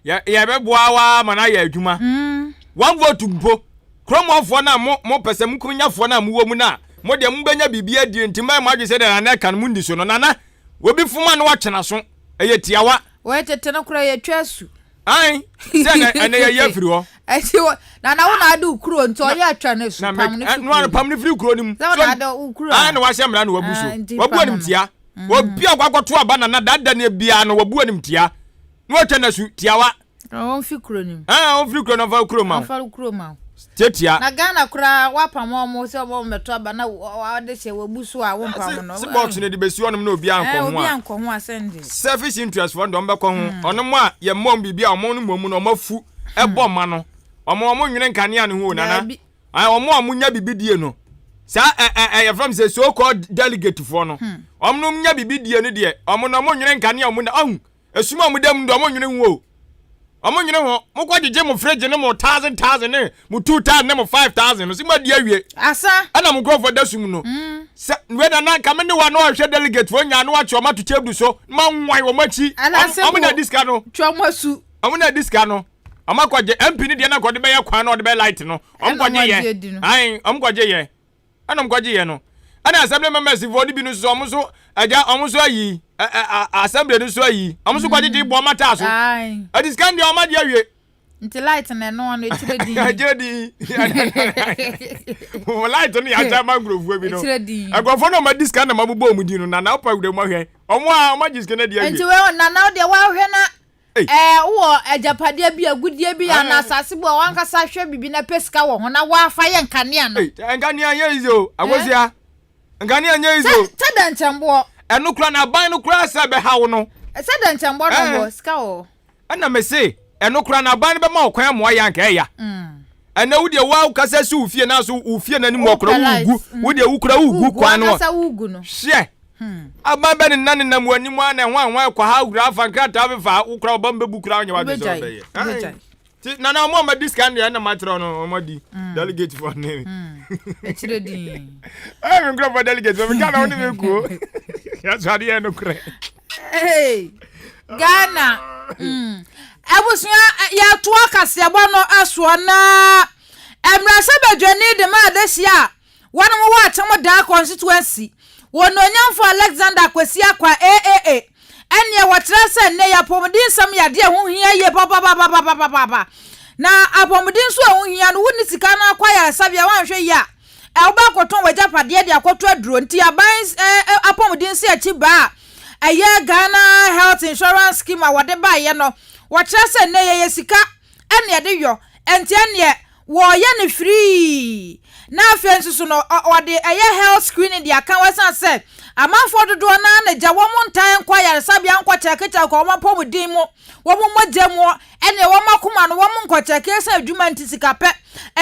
Yɛbɛboa wa ma no ayɛ adwuma. Hmm. One vote mpo. Kuromɔfoɔ no a mo mo pɛ sɛ mo kurunyafoɔ no a mowɔ mu no a mo deɛ mobɛnya biribi adie nti mmaa mo adwene sɛ deɛ nana ɛka no mo ndi so no nana obi foma no watwena so ɛyɛ tiawa. Wɔyɛ tete no koraa yɛtwa asu. Ae sɛ ɛnɛ ɛnɛ yɛyi afiri hɔ. Ɛti wɔ na na wo na ade wo kuro nti ɔyɛ atwa ne so pam ne firi kuro. Pam ne firi kuro no mu. Sɛ wo na ade wo kuro. Ah na wahyɛ mmara na wabu so. Wabu anim tia. Obi a wakɔto aba na na dada ne biara no wabu anim tia. Na watwa na su tiawa. Ɔmfi kuro no mu. Ah ɔmfiri kuro no ɔmfa kuro ma wo. Ɔmfa kuro ma wo. Tiatia. Na Ghana koraa wapam wɔn sɛ wɔn mmɛto aba na wɔde hyɛ wɔbu so a wɔmpam no. Se box no de besi hɔnom na obiara nkɔ ho a. Obiara nkɔ ho a sɛnde. Selfish interest foɔ no deɛ wɔn bɛkɔ ho. Ɔnom a yɛ mmɔ wɔn biribi a wɔn no mmom no wɔn afu ɛbɔ ma no. Wɔn wɔn nwene nkanea no ho o nana. Wɔn a wɔn nya biribi die no. Saa ɛ ɛ ɛ yɛfrɛ m sɛ so called delegate foɔ no. Wɔn no nya biribi die no deɛ wɔn no wɔn nwene nkanea wɔn na ɔhu. Esum a wɔda mu no deɛ wɔnnwene ho o. Wɔnnwene ho. Mokɔgyegye mo fridge ne mo thousand thousand ne mo 2000 ne mo 5000 no sɛ moadi awie. Asa. Ɛna mo nkurɔfoɔ da sum no. Sɛ wei na na nka me ne wa na ɔhwɛ delegate foɔ nyaa na wakye wɔn ato table so na manwan wɔn akyi. Wɔn na adi sika no. Twa wɔn asu. Wɔn na adi sika no. Wɔn akɔgye MP ne deɛ na nkɔde bɛyɛ kwan na ɔde bɛyɛ light no. Wɔn kɔgye yɛ. Ayi wɔn kɔgye yɛ. Ɛna ɔmo kɔgye yɛ no. Ɛna assembly members foɔ no bi no nso ɔmo nso agya ɔmo nso ayi ɛ ɛ assembly no nso ayi ɔmo nso kɔgyegye bɔ ɔmo ataa so. Ɛti sika no deɛ ɔmo agye awie. Nti light no ɛno ano ekyire din. Ekyire din. Light no yɛ akyɛ ama nkurɔfoɔ bi no. Ekyire din. Nkurɔfoɔ no ɔmo adi sika na ɔmo abobɔ ɔmo din no nana ɔpa wura mu ahwɛ ɔmo a ɔmo agye sika no adi awie. Nti wei nana deɛ wahwɛ na Ɛɛ, wowɔ agyapadeɛ bi, agudeɛ bi anaa asase bi a w'ankasa hwɛ biribi na pɛ sika wɔ ho na woafa yɛ nkanea no. Ei, nkanea nyɛ easy o, Akosua. Nkanea nyɛ easy o. Sɛ dɛnkyɛmboɔ. Ɛno koraa na aban no koraa sɛ ɛbɛha wo no. Sɛ dɛnkyɛmboɔ no wɔ sika wɔ hɔ. Ɛna me se, ɛno koraa na aban no bɛma wo kwan ama woayɛ anka ɛya. Ɛnɛ wo deɛ wo kasa si wo fie na so wo fie n'anim wɔ kora wugu wo deɛ wo kura wugu kwan no hwɛ aban bɛ ne nna nenam wɔ anim a na ɛho ahoa ɛkɔ ha wura afa nkrataa fefa wo kora ɔba mbɛbu kora wonyɛ wadwe sɛ ɔbɛyɛ ti nana ɔmo ɔmo adi sika deɛ ɛna makyerɛ no ɔmo adi delegate fɔ ne ɛkyerɛ din ɛyɛ mi nkurɔfoɔ delegate fɔ mi ka na ɔne mi kuo yɛsɔ adeɛ no korɛ. Hey, Ghana. Mm. Abusua yɛtoa kaseɛbɔ no soɔ na mmarahyɛbadwani de ma adehyeɛ a wɔnom wɔ Akyem Daa constituency wɔ Onuonyamfo Alexander Kwesi Akwa AAA ɛneɛ wɔkyerɛ sɛ nnɛ yi apɔmuden nsɛm yɛ adeɛ a ɛho hia yie papapapapapapa na apɔmuden nso a ɛho hia no wonni sika no akɔ ayaresabea woanhwɛ yie a Wobɛkɔtɔn w'agyapadeɛ de akɔtɔ aduro nti aban apɔmuden si akyi ba a ɛyɛ Ghana Health Insurance Scheme a wɔde baeɛ no wɔkyerɛ sɛ nnɛ yɛyɛ sika ɛne ɛde yɔ nti ɛneɛ wɔyɛ no firii na afei nso so no wɔde ɛyɛ health screening de aka ho ɛsiane sɛ amanfoɔ dodoɔ no ara na gya wɔn ntaa nkɔ ayaresabea nkɔ kyɛkekyɛke wɔn apɔmuden mu wɔn mogya mu Ɛneɛ wɔn akoma no wɔn nkɔkyɛke ɛsɛ adwuma nti sika pɛ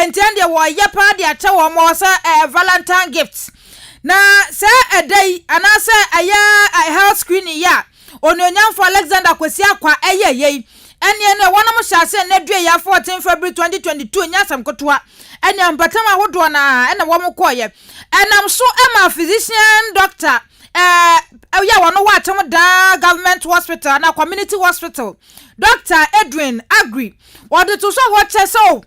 nti ɛndeɛ wɔyɛ paa de akyɛ wɔn wɔ sɛ ɛɛ valentine gift na sɛ ɛda yi anaasɛ ɛyɛ health screening yi a onuonyamfo Alexander Kwesi Akwa ɛyɛ yɛ yi ɛneɛ no wɔnom hyɛ ase ɛnɛ due yɛ 14 February 2022 nyɛ asɛm ketewa ɛneɛ mpɛtam ahodoɔ na ɛna wɔn kɔɔyɛ ɛnam so ɛma physician doctor ɛɛ ɛyɛ wɔn wɔ akyɛm daa government hospital anaa community hospital Dɔkta Edwin Aggrey, wɔde to so a wɔkyerɛ sɛ o,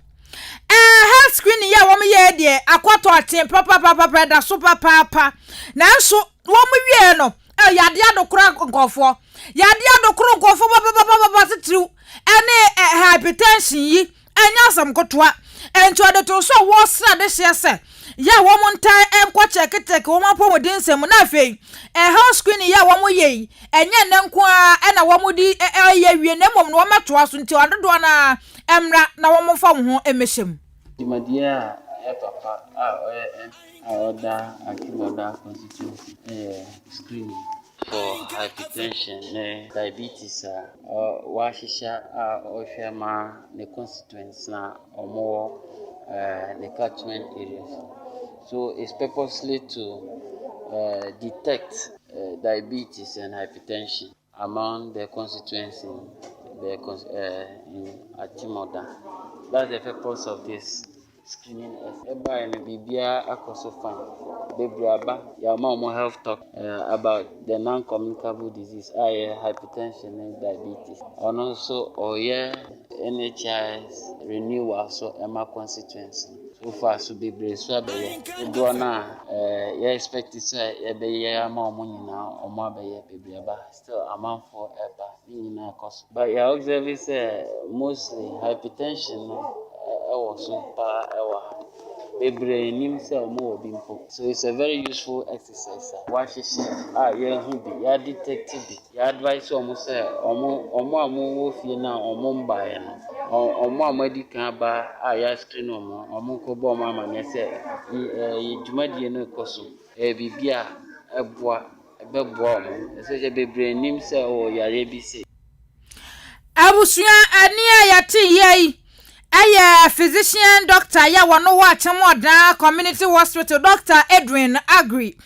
ɛɛ health screening yi a wɔyɛɛ deɛ akɔtɔ aten papapapa ɛda so papaapa. Nanso wɔn wieɛ no, ɛ yadeɛ adokoro nkurɔfoɔ, yadeɛ adokoro nkurɔfoɔ papapapapa titiriw ɛne ɛ hypertension yi. Ɛnyɛ asɛm ketewa. Enti ɔde too so a wɔresrɛ adehyeɛ sɛ, yɛ a wɔn ntaa nkɔ kyɛkekyɛke wɔn apɔmuden nsɛm mu. Na afei, health screening yi a wɔyɛ yi, ɛnyɛ nnɛ nko ara na wɔde reyɛ awie na mmom no wɔbɛtoa so. Nti dodoɔ no ara mmra na wɔmfa wɔn ho mmɛhyɛ mu. Dwumadie a yɛ papa a ɔyɛ MP a ɔda Akim Oda constituency yɛ screening for hypertension ne diabetes a wahyehyɛ a ɔhwɛ ma ne constituents na wɔwɔ ne catchment areas. So it's purposely to detect diabetes and hypertension among the constituents in the in Akim Oda. That's the purpose of this. Screening us. Ɛbaeɛ no biribiara akɔ so fine. Bebree aba, yɛama wɔn health talk about the non-communicable disease a ɛyɛ hypertension ne diabetes. Ɔno nso ɔreyɛ NHIS renewal so ɛma constituency no. So far so bebree nso abɛyɛ. Dodoɔ no a yɛ expect sɛ yɛbɛyɛ ama wɔn nyinaa wɔn abɛyɛ bebree aba. Still amanfoɔ ɛreba, ne nyinaa ɛkɔ so. But yɛ observe sɛ mostly hypertension no. wɔ so paa wɔ ha. Bebree nnim sɛ wɔwɔ bi mpo. So it's a very useful exercise a wɔahyehyɛ a yɛahu bi, yɛadetect bi, yɛadvise wɔn sɛ wɔn wɔn a wɔwɔ fie no a wɔmmaeɛ no, wɔn a wɔadi kan aba a yɛascreen wɔn no, wɔnkɔbɔ wɔn amanneɛ sɛ ɛɛ dwumadie no rekɔ so. Ɛyɛ biribi a ɛboa, ɛbɛboa wɔn. Ɛsɛ sɛ bebree nnim sɛ wɔwɔ yareɛ bi sei. Abusua ɛne a yɛte yɛ yi ɛyɛ physician doctor yɛ wɔn wɔ Akyem Ɔdaa Community Hospital Doctor Edwin Agri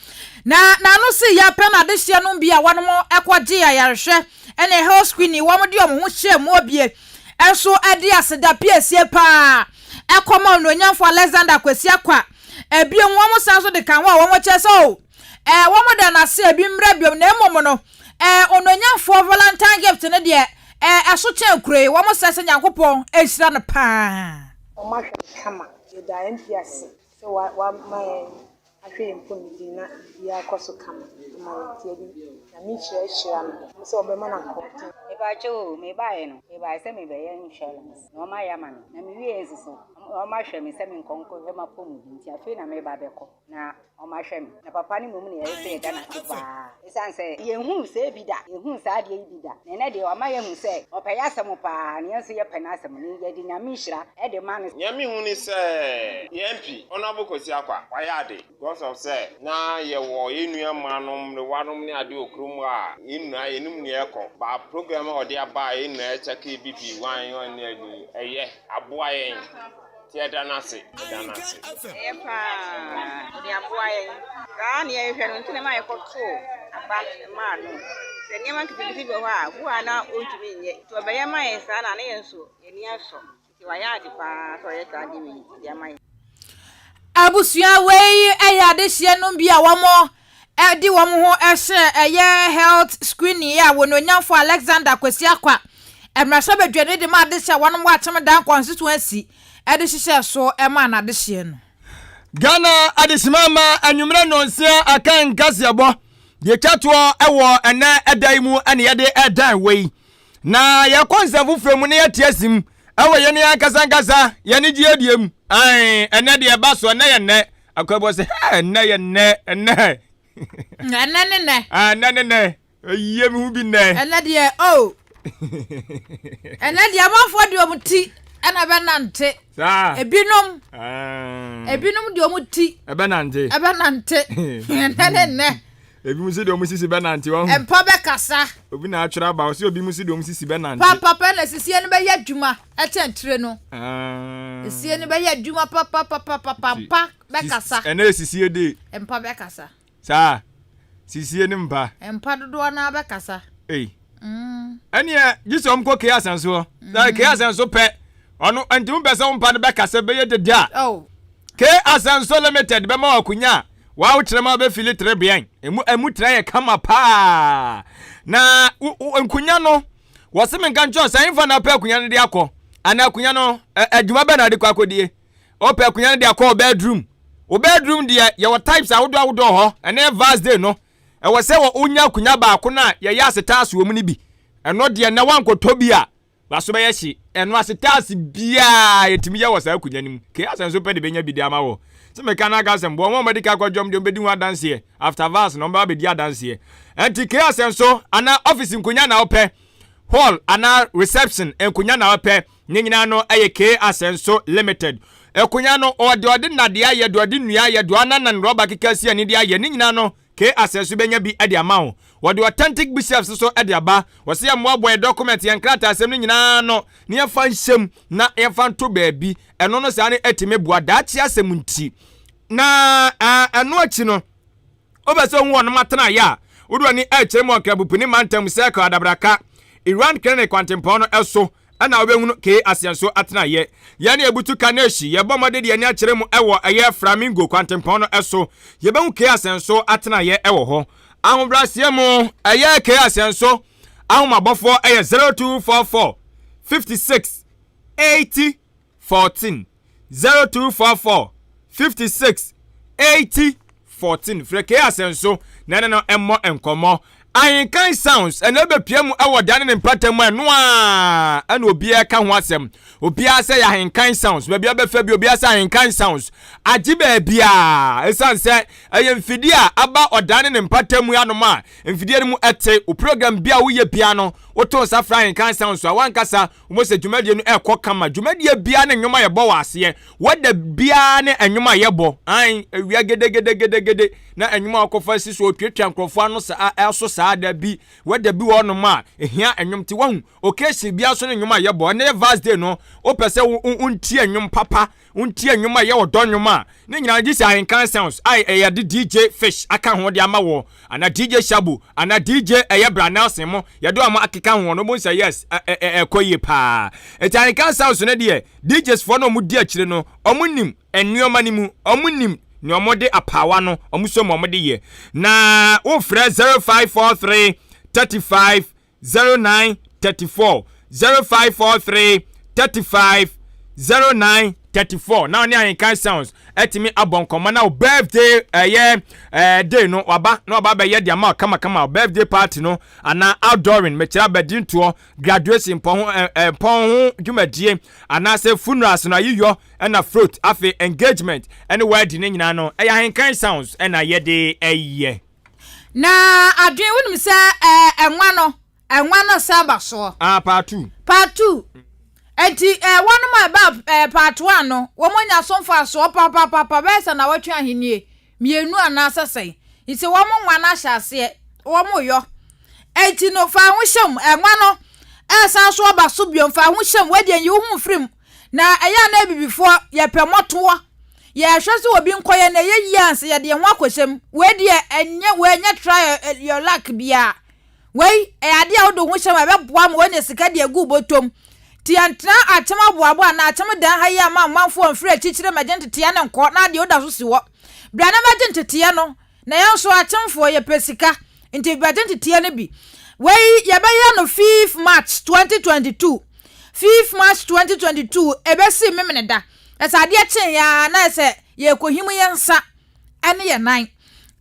na n'ano si yɛ pɛ na adehyeɛ nom bi a wɔn ɛkɔgye ayarehwɛ ɛne health screening wɔn de wɔn ho hyɛ mu obie ɛnso ɛde aseda piesie paa ɛkɔma onuonyamfo Alexander Kwesi Akwa ebien wɔn san so de ka ho a wɔn kyerɛ sɛ o Ɛɛ, wɔda no ase a ebi mmra biom, na mmom no, ɛɛ, Onuonyamfoɔ Valentine Gift no deɛ, ɛɛ, ɛso kyɛn kuro yi. Wɔsrɛ sɛ Nyankopɔn nhyira no paa. Wɔahwɛ no kama. Yɛda MP ase sɛ wama yɛn ahwɛ yɛn mpɔmuden na biribiara kɔ so kama ama yɛn nti yɛde Nyame nhyira hyira no sɛ ɔbɛma no ahoɔden. Mepakyɛw o, mebaeɛ no, mebaeɛ sɛ merebɛyɛ insurance na wɔayɛ ama me. Na mewieeɛ nso so, wɔahwɛ me sɛ menkɔ nkɔhwɛ m'apɔmuden nti afei na mereba abɛkɔ. na wɔahwɛ me. Na papa no mmom na ɛsɛ sɛ yɛda no ase paa, ɛsiane sɛ yɛnhuu sɛɛ bi da, yɛnhuu saa adeɛ yi bi da. Na ɛnnɛ deɛ wama yɛahu sɛ ɔpɛ yɛn asɛm paa, na yɛn nso yɛpɛ n'asɛm, na yɛde Nyame nhyira de ma no. Nea me hu ne sɛ yɛn MP Honourable Kwasi Akwa wayɛ ade because of sɛ na yɛwɔ yɛn nua mmaa nom mmerewa nom ne ade wɔ kurom hɔ a yɛn nyinaa yɛnim nea ɛkɔ but program a ɔde aba a yɛn nyinaa yɛ kyɛke BP one one ne ade ɛyɛ aboa yɛn. Nti yɛda no ase, yɛda no ase. Ɛyɛ paa, ɔde aboa yɛn. Saa na yɛhwehwɛ no nti na ɛma yɛkɔtoo aba maa no. Sɛ nneɛma nketenkete bi wɔ hɔ a, obi wɔ hɔ a na ɔntumi nyɛ. Nti ɔbɛyɛ ma yɛn saa na ne yɛn nso yɛn ani asɔ. Nti wayɛ ade paa sɛ ɔyɛ saa ade wei de ama yɛn. Abusua wei yɛ adehyeɛ nom bi a wɔn de wɔn ho hyɛ ɛyɛ health screening a wɔn onyamfo Alexander Kwesi Akwa mmarahyɛbadwani de ma adehyeɛ a wɔn wɔ Akyem Dan constituency de hyehyɛ so ma n'adehyeɛ no. Ghana adehyema ma anwummerɛ nnɔnsia aka nkaseɛbɔ deɛ ɛtwa toɔ wɔ ɛnɛ ɛda yi mu ɛne yɛde ɛdan wei na yɛkɔ nsɛm foforɔ mu na yɛte asim ɛwɔ yɛn ankasa ankasa yɛn gyedie mu ɛnɛ deɛ ɛba so ɛnɛ yɛ nnɛ Akwabɔ sɛ hɛ nnɛ yɛ nnɛ nnɛ. Ɛnɛ ne nnɛ. Ah nnɛ ne nnɛ. Eyie mi ho bi nnɛ. Ɛnɛ deɛ o. Oh. Ɛnɛ deɛ amanfoɔ deɛ ɔmo ti ɛna ɛbɛnante. Saa. Ebinom. Ah. Ebinom deɛ ɔmo ti. Ɛbɛnante. Ɛbɛnante. Ɛnɛ ne nnɛ. Ebi mu si deɛ ɔmo sisi bɛnante wɔn. Mpa bɛkasa. Obi na atwerɛ aba ɔsi obi mu si deɛ ɔmo sisi bɛnante. Pampapa na sisie no bɛyɛ adwuma ɛkyɛn tire no. Ah. Sisie no bɛyɛ adwuma papapapapa mpa bɛkasa. Ɛnɛ yɛ sisie de. Mpa bɛkasa. Saa sisie ne mpa. Mpa dodoɔ naa bɛkasa. Ei. Mm. Ɛneɛ gye sɛ ɔmo kɔ kee asɛnsoɔ. Mm. Kee asɛnso pɛ ɔno nti mo pɛ sɛ wo mpa no bɛkasa bɛyɛ dede a. Oh. Kee Asɛnso Limited bɛma wo akonya a woawokyerɛ ma wobɛfili trebean. Emu emu tra yɛ kama paa. Na nkonya no, wɔse menka nkyerɛ sɛ ɛmfa na wopɛ akonya no de akɔ. Anaa akonya no, adwuma bɛn na wode kɔ akɔdie? Wopɛ akonya no de akɔ wo bedroom. Wo bedroom deɛ, yɛwɔ types ahodoɔ ahodoɔ hɔ. Ɛnɛ yɛ Vars Day no, ɛwɔ sɛ wonya akonya baako no a yɛyɛ asetaase wɔ mu no bi. Ɛno deɛ, na woankɔtɔ bi a, W'aso bɛyɛ hye. Ɛno ase taase biara yɛtumi yɛ wɔ saa akonnwa no mu. Kei asɛm nso pɛ de bɛnya bi de ama wɔ. Sɛ meka no aka asɛm boɔ, wɔn a wɔadi ka akɔ dwom deɛ wɔbɛdi ho adanseɛ. After verse na wɔbɛba abɛdi adanseɛ. Ɛnti kei asɛm nso anaa office nkonnwa na wopɛ, hall anaa reception nkonnwa na wopɛ, ne nyinaa no ɛyɛ kei asɛm nso limited. Akonnwa no ɔde ɔde nnadeɛ ayɛ, deɛ ɔde nnua ayɛ, deɛ ɔananan rɔba keka si ani de ayɛ, ne nyinaa no K asɛ nso bɛnya bi de ama wo. Wɔde authentic bishops nso de aba. Wɔsɛ yɛmmoaboa yɛn document, yɛn nkrataasɛm no nyinaa ano na yɛmfa nhyɛ mu na yɛmfa nto baabi. Ɛno no saa no atumi boa daakye asɛm nti. Na ɛno akyi no, wopɛ sɛ wohu wɔnom atenaeɛ a, wode w'ani ɛrekyerɛ mu wɔ Nkrabupuni mantam Circle Adabraka, Iran Clinic kwantempɔn no so. Ɛna wobɛhunu Kei Aseɛnso atenaeɛ. Yɛn ne yɛbutu Kanehyi, yɛbɔ mmɔden de yɛn ani akyerɛ mu wɔ ɛyɛ Flamingo kwantempɔn no so. Yɛbɛhu Kei Aseɛnso atenaeɛ wɔ hɔ. Ahobrɛaseɛ mu, ɛyɛ Kei Aseɛnso ahomabɔfoɔ yɛ 0244 56 80 14. 0244 56 80 14. Frɛ Kei Aseɛnso na ɛne no mmɔ nkɔmmɔ. Ahenkan Sounds ɛna ɛbɛpia mu ɛwɔ dan ne ne mpata mu ɛno a ɛna obiara ka ho asɛm. Obiara sɛ yɛ Ahenkan Sounds, baabi a bɛfa bi obiara sɛ Ahenkan Sounds. Agye baabiara ɛsiane sɛ ɛyɛ mfidie a aba ɔdan ne ne mpata mu anom a mfidie no mu ɛte. Wo program bi a woyɛ biara no, woto nsa frɛ Ahenkan Sounds a wankasa Wɔn sɛ dwumadie no ɛkɔ kama. Dwumadie biara ne nnwom a yɛbɔ wɔ aseɛ. Wɔda biara ne nnwom a yɛbɔ. An awia gedegedegedegede na nnwom a wɔkɔfa si so otuatua nkurɔfoɔ ano saa ɛso saa da bi. Wɔda bi wɔ hɔnom a ehia nnwom ti wahu. Occasion biara nso ne nnwom a yɛbɔ. Ɛnɛ yɛ Vars Day no wopɛ sɛ wontie nnwom papa Wontie nnwom a ɛyɛ ɔdɔ nnwom a ne nyinaa gye sɛ Ahenkan Sounds a ɛyɛ de DJ Fish aka ho de ama wɔ anaa DJ Shabu anaa DJ ɛyɛ Bra Nelson mo yɛde wɔn akeka ho no wobɛhu sɛ yes ɛkɔ yie paa. Nti Ahenkan Sounds no deɛ DJs foɔ no a wɔdi akyire no wɔn nim nneɛma no mu wɔn nim nea wɔde apaawa no wɔn so mu wɔn de yɛ na wofrɛ 0543 35 09 34 0543 35 09 34 na ɔne Ahenkan Sounds atumi abɔ nkɔmmɔ na wo birthday ɛyɛ ɛɛ day no waba na waba abɛyɛ de ama kamakama birthday party no anaa outdooring mekyerɛ abadintoɔ graduation mpɔn ho ɛɛ mpɔn ho dwumadie anaasɛ funerals no ayiyɔ ɛna float afei engagement ɛne wedding ne nyinaa no ɛyɛ Ahenkan Sounds ɛna yɛde ɛyɛ. Na adwene wonim sɛ ɛɛ ɛnwa no ɛnwa no san ba soɔ. Ah part two. Part two nti ɛɛ wɔnom a ɛba ɛɛ part one no wɔn anya so mfasoɔ papapapa bɛyɛ sɛ nawɔtwe ahennie mmienu anaasɛ sɛn nti wɔn nwa no ahyɛ aseɛ wɔn yɔ nti no fa ho hyɛm ɛnwa no ɛsan so aba so biom fa ho hyɛm wɔdeɛ yi wo ho mfiri mu na ɛyɛ a na abibifoɔ yɛpɛ mmɔtoɔ Yɛhwɛ sɛ obi nkɔyɛ na ɛyɛ yie ansa yɛde yɛn ho akɔhyɛ mu. Wei deɛ ɛnyɛ wei ɛnyɛ try your luck biara. Wei ɛyɛ adeɛ a wode wo ho hyɛ mu a ɛbɛboa ma woanya sika de agu wo bɔtɔ mu. Nti yɛntena akyem aboaboa anaa akyem dan ha yi ama amanfoɔ mfiri akyirikyiri mmɛgye nteteeɛ no nkɔ na adeɛ woda so si hɔ. Bra na bɛgye nteteeɛ no na yɛn nso akyemfoɔ yɛpɛ sika nti bɛgye nteteeɛ no bi. Wei yɛbɛyɛ no 5th March 2022. 5th March 2022 ɛbɛsi Memeneda. Na sɛ adeɛ kye yɛn a, na ayɛ sɛ yɛrekɔhim yɛn nsa ne yɛn nan.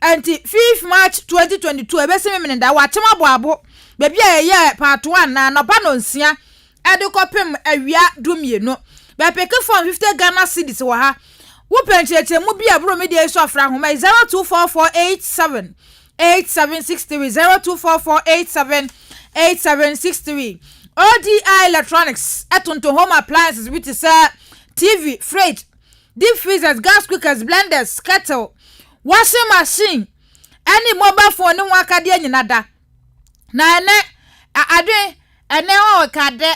Ɛnti 5 March 2022 ɛbɛsi Memeneda, wɔakyem aboabo baabi a yɛyɛɛ part 1 na anɔpa nɔnsia ɛde kɔpem awia dumienu. Bɛpeke fɔm 50 Ghana cedis wɔ ha. Wopɛ nkyerɛkyerɛmu bi a ɛboro me deɛ yi so a, frɛ ahoma yi 024487 8763 024487 8763 ODI Electronics tontɔn home appliances bi te sɛ TV, fridge, deep freezers, gas cookers, blenders, kettle, washing machine, ɛne mobile phone ne ho akadeɛ nyina da. Na ɛnɛ adwen ɛnɛ ɔka dɛ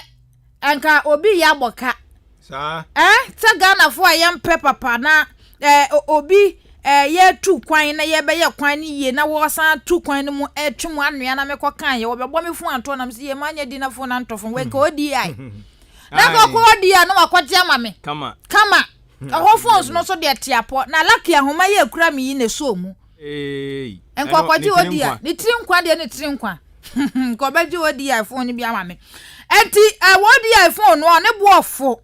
Nka obi yɛ abɔ ka. Saa. Eh, sɛ Ghanafoɔ a yɛmpɛ papa na eh, obi eh, yɛtu kwan na yɛbɛyɛ kwan no yie na wɔsan tu kwan no mu ɛtwe mu anwea na mekɔ kan yɛ wɔbɛbɔ me fon antoɔ na mesɛ yɛ manyɛ di na fon antɔ fon wei nka ɔdi ai na nka ɔkɔ ɔdi a na wakɔgye ama me kama kama ɛhɔ phones no so deɛ teapɔ na lucky ahoma yɛ ekura me yi na ɛsɔɔ mu Nka ɔkɔgye odi a ne tiri nkwa deɛ ne tiri nkwa nka ɔbɛgye odi a phone no bi ama me ɛnti ɛwɔ odi a phone no ne boɔ fo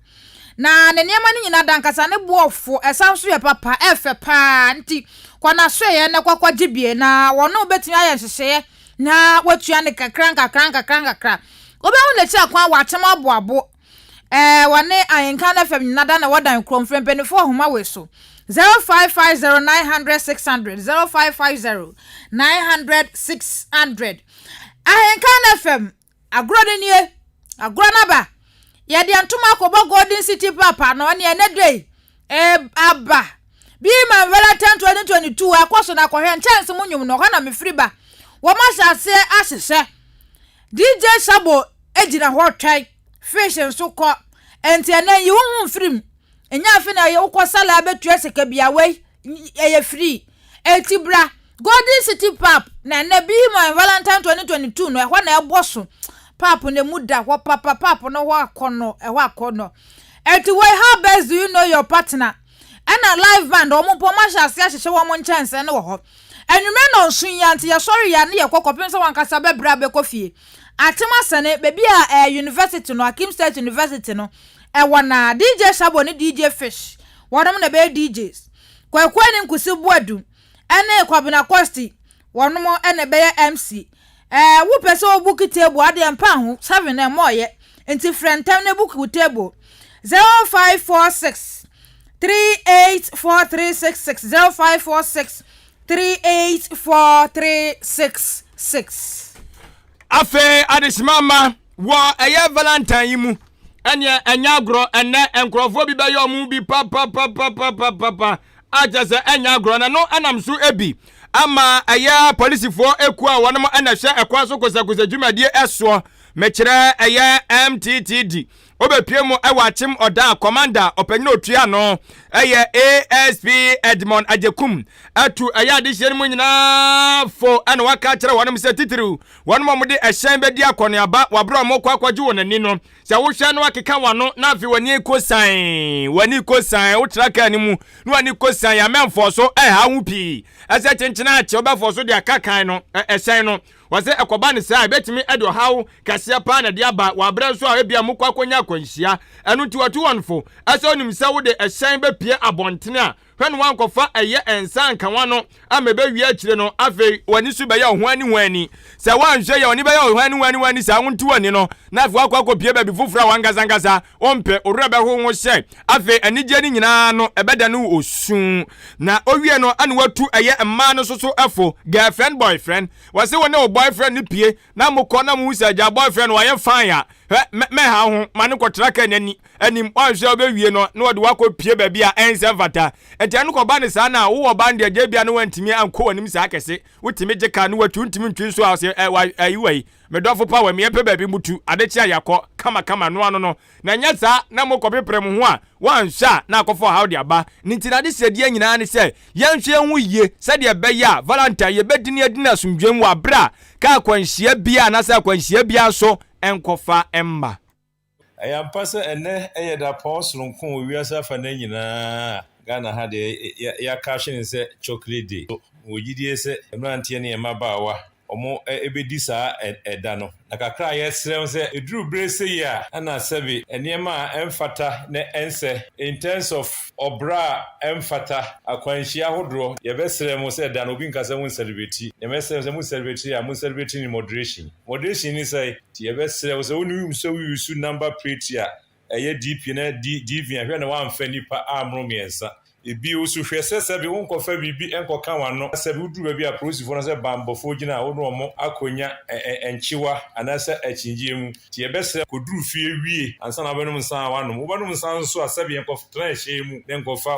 na ne nneɛma no nyinaa dankasa ne boɔ fo ɛsan so yɛ papa ɛfɛ paa nti kɔ na so yɛ na kɔkɔgye bie na wɔn no bɛtumi ayɛ nhyehyɛeɛ na watua ne kakra nkakra nkakra nkakra wobɛhu n'akyi akwan wɔ akyɛm aboabo Ɛɛ, wɔne Ahenkan FM nyina da na wɔdan kurom frɛ mpaninfoɔ nhoma wei so, 0550 900 600, 0550 900 600. Ahenkan FM, agorɔ no nie, agorɔ no aba. Yɛde ntoma akɔbɔ Golden City Papa no, ɛne ɛnɛ da yi, ɛɛ, aba. Be My Valentine 2022 ɛkɔ so na kɔhwɛ nkyɛnse mu nnwom no, ɛhɔ na mefiri ba. Wɔn ahyɛ aseɛ ahyehyɛ. DJ Sabo gyina hɔ retwɛn, Fish nso kɔ. Enti ɛnɛ yi wo ho mfiri mu. Ɛnyɛ afe na ɛyɛ wokɔ sala abɛtua sika bia wei ɛyɛ free. Enti bra Golden City Pub na ɛnɛ Be My Valentine 2022 no ɛhɔ na ɛbɔ so. Pub no emu da hɔ papa, pub no hɔ akɔnnɔ, ɛhɔ akɔnnɔ. Enti wei how best do you know your partner? Ɛna live band wɔn mpo wɔn ahyɛ aseɛ ahyehyɛ wɔn nkyɛnsee no wɔ hɔ. Anwummerɛ nnɔnson yi ara nti yɛsɔre yɛ a ne yɛkɔ kɔpem sɛ wɔn ankasa bɛbrɛ abɛkɔ fie. Atem Asɛne, baabi a ɛɛ university no, Akim State University no, ɛwɔ na DJ Shabo ne DJ Fish wɔnom na ɛbɛyɛ DJs. Kwaku Anim Kusi Boadu ɛne Kwabena Kwasti wɔnom na ɛbɛyɛ MC. Ɛɛ wopɛ sɛ wo book table adeɛ mpa ho 7 na ɛmɔɔyɛ nti frɛ ntɛm na book wo table 0546 384366 0546 384366. Afei adehyema mma wɔ ɛyɛ Valentine yi mu ɛneɛ ɛnyɛ agorɔ ɛnɛ nkurɔfoɔ bi bɛyɛ ɔmo bi papapapapapapa a kyerɛ sɛ ɛnyɛ agorɔ na no ɛnam so ebi ama ɛyɛ polisifoɔ ekuo a wɔnom ɛna ɛhwɛ ɛkwan so kosɛkosɛ dwumadie ɛsoɔ mekyerɛ ɛyɛ MTTD Wobɛpue mu wɔ Akyem Ɔda a Kɔmanda ɔpanyin a ɔtua ano yɛ ASP Edmond Agyekum atu ɛyɛ adehyeɛ no mu nyinaa fo na waka akyerɛ wɔnom sɛ titiriw wɔnom a wɔde ɛhyɛn bɛdi akɔneaba wɔ aberɛ a wɔkɔ akɔgye wɔn ani no sɛ wohwɛ na wakeka w'ano na afei w'ani kɔ san w'ani kɔ san wotra kaa no mu na w'ani kɔ san yɛamɛmfɔɔ so ɛha ho pii ɛsɛ kyenkyena akye wobɛfɔɔ so de aka kan no ɛhyɛn no Wɔsɛ ɛkɔba no saa a, ebetumi de ɔhaw kɛseɛ paa na ɛde aba wɔ aberɛ nso a ebia mokɔ akɔnya akwanhyia. Ɛno nti wɔtu wɔn fo sɛ wonim sɛ wode ɛhyɛn bɛpue abɔntene a, hwɛ na woankɔfa ɛyɛ nsa anka w'ano ama ɛbɛwie akyire no afei w'ani so bɛyɛ wo hwani-hwani. Sɛ woanhwɛ yie a w'ani bɛyɛ wo hwani-hwani-hwani saa wonte w'ani no na afei woakɔ akɔpue baabi foforɔ a w'ankasa ankasa wompɛ, wo werɛ bɛho wo sɛ afei anigyeɛ no nyinaa no ɛbɛdane wo osu. Na owie no ɛna watu ɛyɛ mmaa no nso so fo, girlfriend boyfriend, Wɔse wo ne wo boyfriend no pie na mokɔ na mohu sɛ agya boyfriend no wayɛ fine a, hwɛ, mɛha wo ho ma no kɔtra kaa n'ani anim. Woanhwɛ a wobɛwie no na wɔde wo akɔ pie baabi a ɛnsɛ mfata. Nti ɛno kɔba no saa no a, wowɔ ba no deɛ gye bia na woantumi ankɔ w'anim saa kɛse. Wotumi gye kaa no watu, wontumi ntwi nso a ɔse ɛ, wa, ayi wai, me dɔfo pa wɔ me yɛmpɛ baabi mutu, ade kye a yɛakɔ, kama kama, ɛno ano no. Na ɛnyɛ saa na mokɔpepere mo ho a, woanhwɛ a na akɔfa ɔhaw de aba. Ne nti n'adesrɛdeɛ nyinaa ne sɛ yɛnhwɛ yɛn ho yie sɛdeɛ ɛbɛyɛ a Valentine yɛbɛdi no adi no asomdwoeɛ mu wɔ aberɛ a kaa akwanhyia biara anaasɛ akwanhyia biara nso nkɔfa mma. Ɛyɛ ampa sɛ ɛnnɛ yɛ dapɔn sononko wɔ wiase afanan nyinaa a Ghana ha deɛ yɛaka ahwe no sɛ Chocolate Day. Mewɔ gyidie sɛ mmeranteɛ ne mmabaawa wɔbɛdi saa ɛda no. Na kakra a yɛsrɛ wo sɛ ɛduru berɛ sei a na sɛbe nneɛma a ɛmfata na ɛnsɛ in terms of ɔbra a ɛmfata, akwanhyia ahodoɔ, yɛbɛsrɛ mo sɛ da no obi nka sɛ mo ncelebrate. Nea mɛsrɛ mo sɛ mo celebrate a, mo celebrate in moderation. Moderation ne sɛn? Nti yɛbɛsrɛ wo sɛ wonim sɛ wo use number plate a ɛyɛ DP na DV a, hwɛ na woamfa nnipa ammoro mmiɛnsa. Bio nso, hwɛ sɛ sɛbe wonkɔfa biribi nkɔka w'ano, na sɛbe woduru baabi a apolisifoɔ anaasɛ bammɔfoɔ gyina a, wo ne wɔn akɔnya nkyewa anaasɛ akyinnyeɛ mu. Nti yɛbɛsrɛ, kɔduru fie wie ansa na wobɛnom nsa a woanom. Wobɛnom nsa nso a, sɛbe nkɔtena ɛhyɛn mu na nkɔfa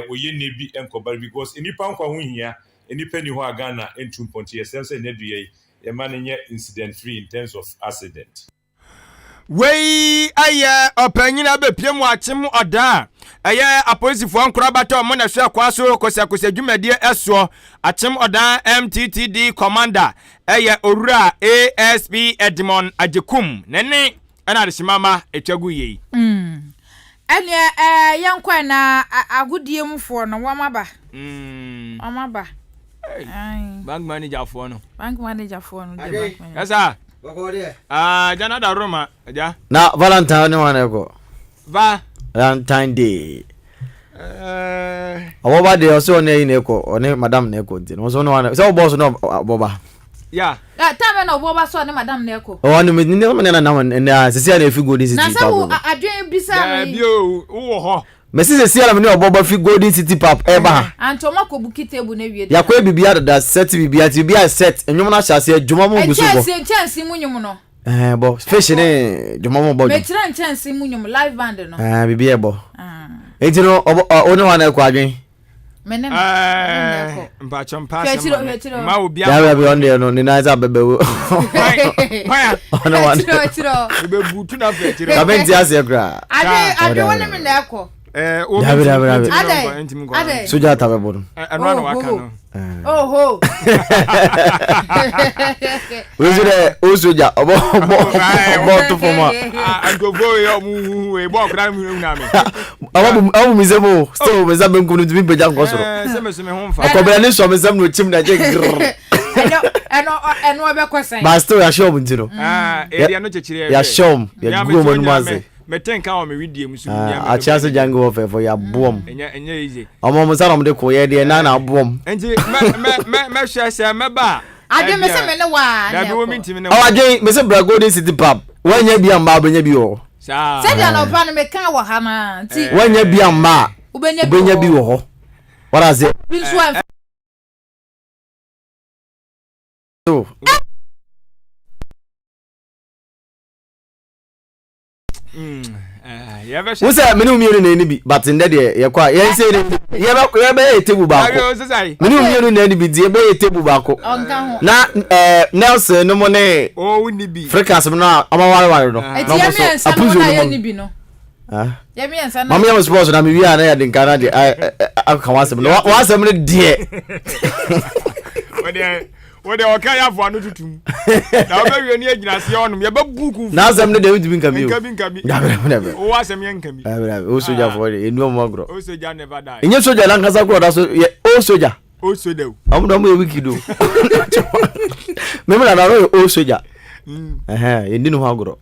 oyennie bi nkɔba because nnipa nkwa ho hia. Nnipa nni hɔ a Ghana ntu mpɔn nti yɛsrɛ sɛ nnɛ dua yi, yɛmma no nyɛ incident free in terms of accident. Wei yɛ ɔpanyin a bɛpie mu akyem ɔda a ɛyɛ apolisifoɔ nkorabata ɔmo na ɛhwɛ kwa so kosɛkosɛ dwumadie ɛsoɔ akyem ɔdan MTTD commander ɛyɛ owura ASP Edmond Agyekum ne ne ɛna adehyema ma ɛtwa gu yei. Mm. Ɛneɛ ɛɛ yɛnkɔ na agodie mu foɔ no wɔn aba. Mm. Wɔn aba. Hey. Bank manager foɔ no. Bank manager foɔ no. Bank manager. Yasa. Ah, agya na da roma agya. Na Valentine ne wɔn ɛkɔ. Va. Valentine day. Ɔbɔba deɛ ɔsɛ ɔne ayi na ɛkɔ ɔne madam na ɛkɔ nti no ɔsɛ ɔne wɔn sɛ ɔbɔ so na ɔbɔba. Ya. Ɛ time bɛ na ɔbɔba sɛ ɔne madam na ɛkɔ. Ɔwɔ ne ne ne ne nam ne a sisi a na efi Golden City. Na sɛ wo adwene bisa no yi. Dabi o wowɔ hɔ. Mesi sisi a na me ne ɔbɔba fi Golden City Pub ɛɛba ha. Anti ɔmo akɔ buki table no awie dada. Yakɔyɛ biribiara dada set biribiara nti biribiara set nnwom no ahyɛ aseɛ dwuma mo gu so bɔ. Nkyɛnse nkyɛnse mu nnwom no. Ɛɛ bɔ fish ne dwuma mo bɔ dwom. Mekyerɛ nkyɛnse mu nnwom live band no. Ɛɛ biribiara ɛbɔ. Nti no ɔbɔ ɔ wo ne hwan na ɛkɔ adwen. Me ne no. Me ne no ɛkɔ. Mpakyɛ mpa asɛm ma me. Ma obi Dabi dabi ɔno deɛ no ne nan sɛ abɛbɛ wo. Hwan Ɔno wa. Akyerɛ akyerɛ. Ebebutu na fɛ akyerɛ. Dabi nti aseɛ koraa. Adwe adwe wo ne me na ɛkɔ. Ɛɛ wo Dabi dabi dabi. Adɛ adɛ. Soja ata bɛbɔ no. Ɛno ano waka no. Oho. Wei so dɛ o soja ɔbɔ ɔbɔ ɔbɔ to fam a. Nkurɔfoɔ wei ɔmo huhu wei bɔ ɔkora no hunahuna me. Ɔbɔ bu ɔbɔ mi nsam o still mi nsa benkum no ntumi mpagya nkɔ soro. Sɛ me so me ho nfa. Ɔkɔbɛn ne sɔ mi nsam na okyim na gye grrr. Ɛno ɛno ɛno ɔbɛkɔ sɛn. But still yɛahyɛ ɔmo nti no. Ɛdeɛ no kyekyere ɛhwɛ. Yɛahyɛ ɔmo yɛgu ɔmo anim ase. Mete nka wɔ me wedeɛ mu so. Akyea sɛ jungle warfare fo yɛaboɔ m. Ɛnyɛ ɛnyɛ easy. Ɔmo ɔmo nsa na ɔmo de ko yɛ deɛ nan na aboɔ m. Nti mɛ mɛ mɛ mɛhwɛ sɛ mɛba a. Adwen me se me ne wa na ɛkɔ. Ɔwɔ adwen me se bra Golden City Pub. Wanya bi amma wobɛnya bi wɔ hɔ. Sɛdeɛ anɔpa no meka wɔ ha no a nti. Wanya bi amma a wobɛnya bi wɔ hɔ. What ase? Bi nso a. So. Wo sɛ mene wo mmienu na ɛni bi but ndɛ deɛ yɛkɔ a yɛn sɛ yɛbɛyɛ table baako mene wo mmienu na ɛni bi nti yɛbɛyɛ table baako na eh, Nelson no mo ne Frekas no a ɔma wareware no na ɔmo so apuzo no mo Mame yɛ mo sports na mewie a na yɛde nka na deɛ aka w'asɛm no w'asɛm no deɛ Wo deɛ ɔka yɛ afoa no tutum. Na wobɛwie ne agyina aseɛ ɔnom yɛbɛbu ku. Na asɛm no deɛ wontumi nka bi o. Nka bi nka bi. Dabi dabi dabi. Wo asɛm yɛ nka bi. Dabi dabi. O sogyafoɔ deɛ ɛnu ɔmo agorɔ. O soja never die. Ɛnyɛ soja nankasa korɔ ɔda so yɛ o soja. O soja o. Ɔmo de ɔmo yɛ wiki do. Mɛmi na na ɔyɛ o soja. Ɛhɛn yɛndi ne ho agorɔ.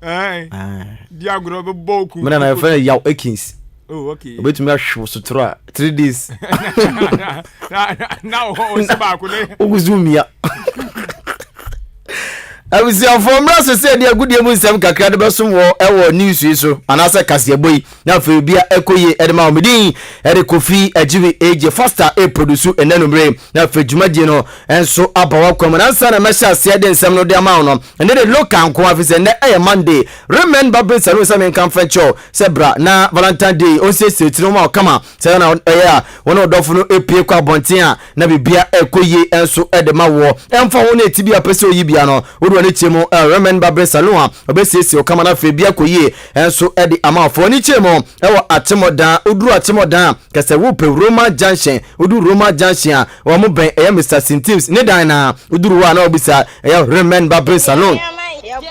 Di agorɔ bɛbɔ oku. Mena na yɛfrɛ no Yaw Akins. Oh, okay. Obetumi ahwe sotoro a 3 days. Na ɔsi baako ne. Oguzu mia. Abusuafoɔ mmra so sɛ ɛde agodie mu nsɛm kakra de bɛsom wɔ ɛwɔ news yi so anaasɛ kaseɛbɔ yi na afei obia ɛkɔ yie ɛde ma wɔn din ɛde Kofi Agyiri AJ Foster ɛprodusu ɛnɛ numere na afei dwumadie no nso aba wakwan mu nansa na mɛhyɛ aseɛ de nsɛm no de ama wo no ɛnɛ de local nko afi sɛ ɛnɛ ɛyɛ Monday Raymond Babin Saloon sɛ menka mfa nkyɛw sɛ bra na Valentine Day onsiesie tiri ho ma wo kama sɛ na ɛyɛ a wo ne ɔdɔfo no pue kɔ abɔnten a na biribiara ɛkɔ yie nso de ma woɔ. Ɛmfa ho ne ti bi a pɛ sɛ oyi bia no, wode w'ani kyerɛ mu Raymond Babin Saloon a ɔbɛsiesie wo kama na afei bi akɔ yie nso de ama wo. Fa w'ani kyerɛ mu wɔ Akyemɔdan, woduru Akyemɔdan a ka sɛ wopɛ Roma Junction, woduru Roma Junction a wɔn bɛn ɛyɛ Mister Sintims ne dan no a, woduru hɔ a na wabisa ɛyɛ Raymond Babin Saloon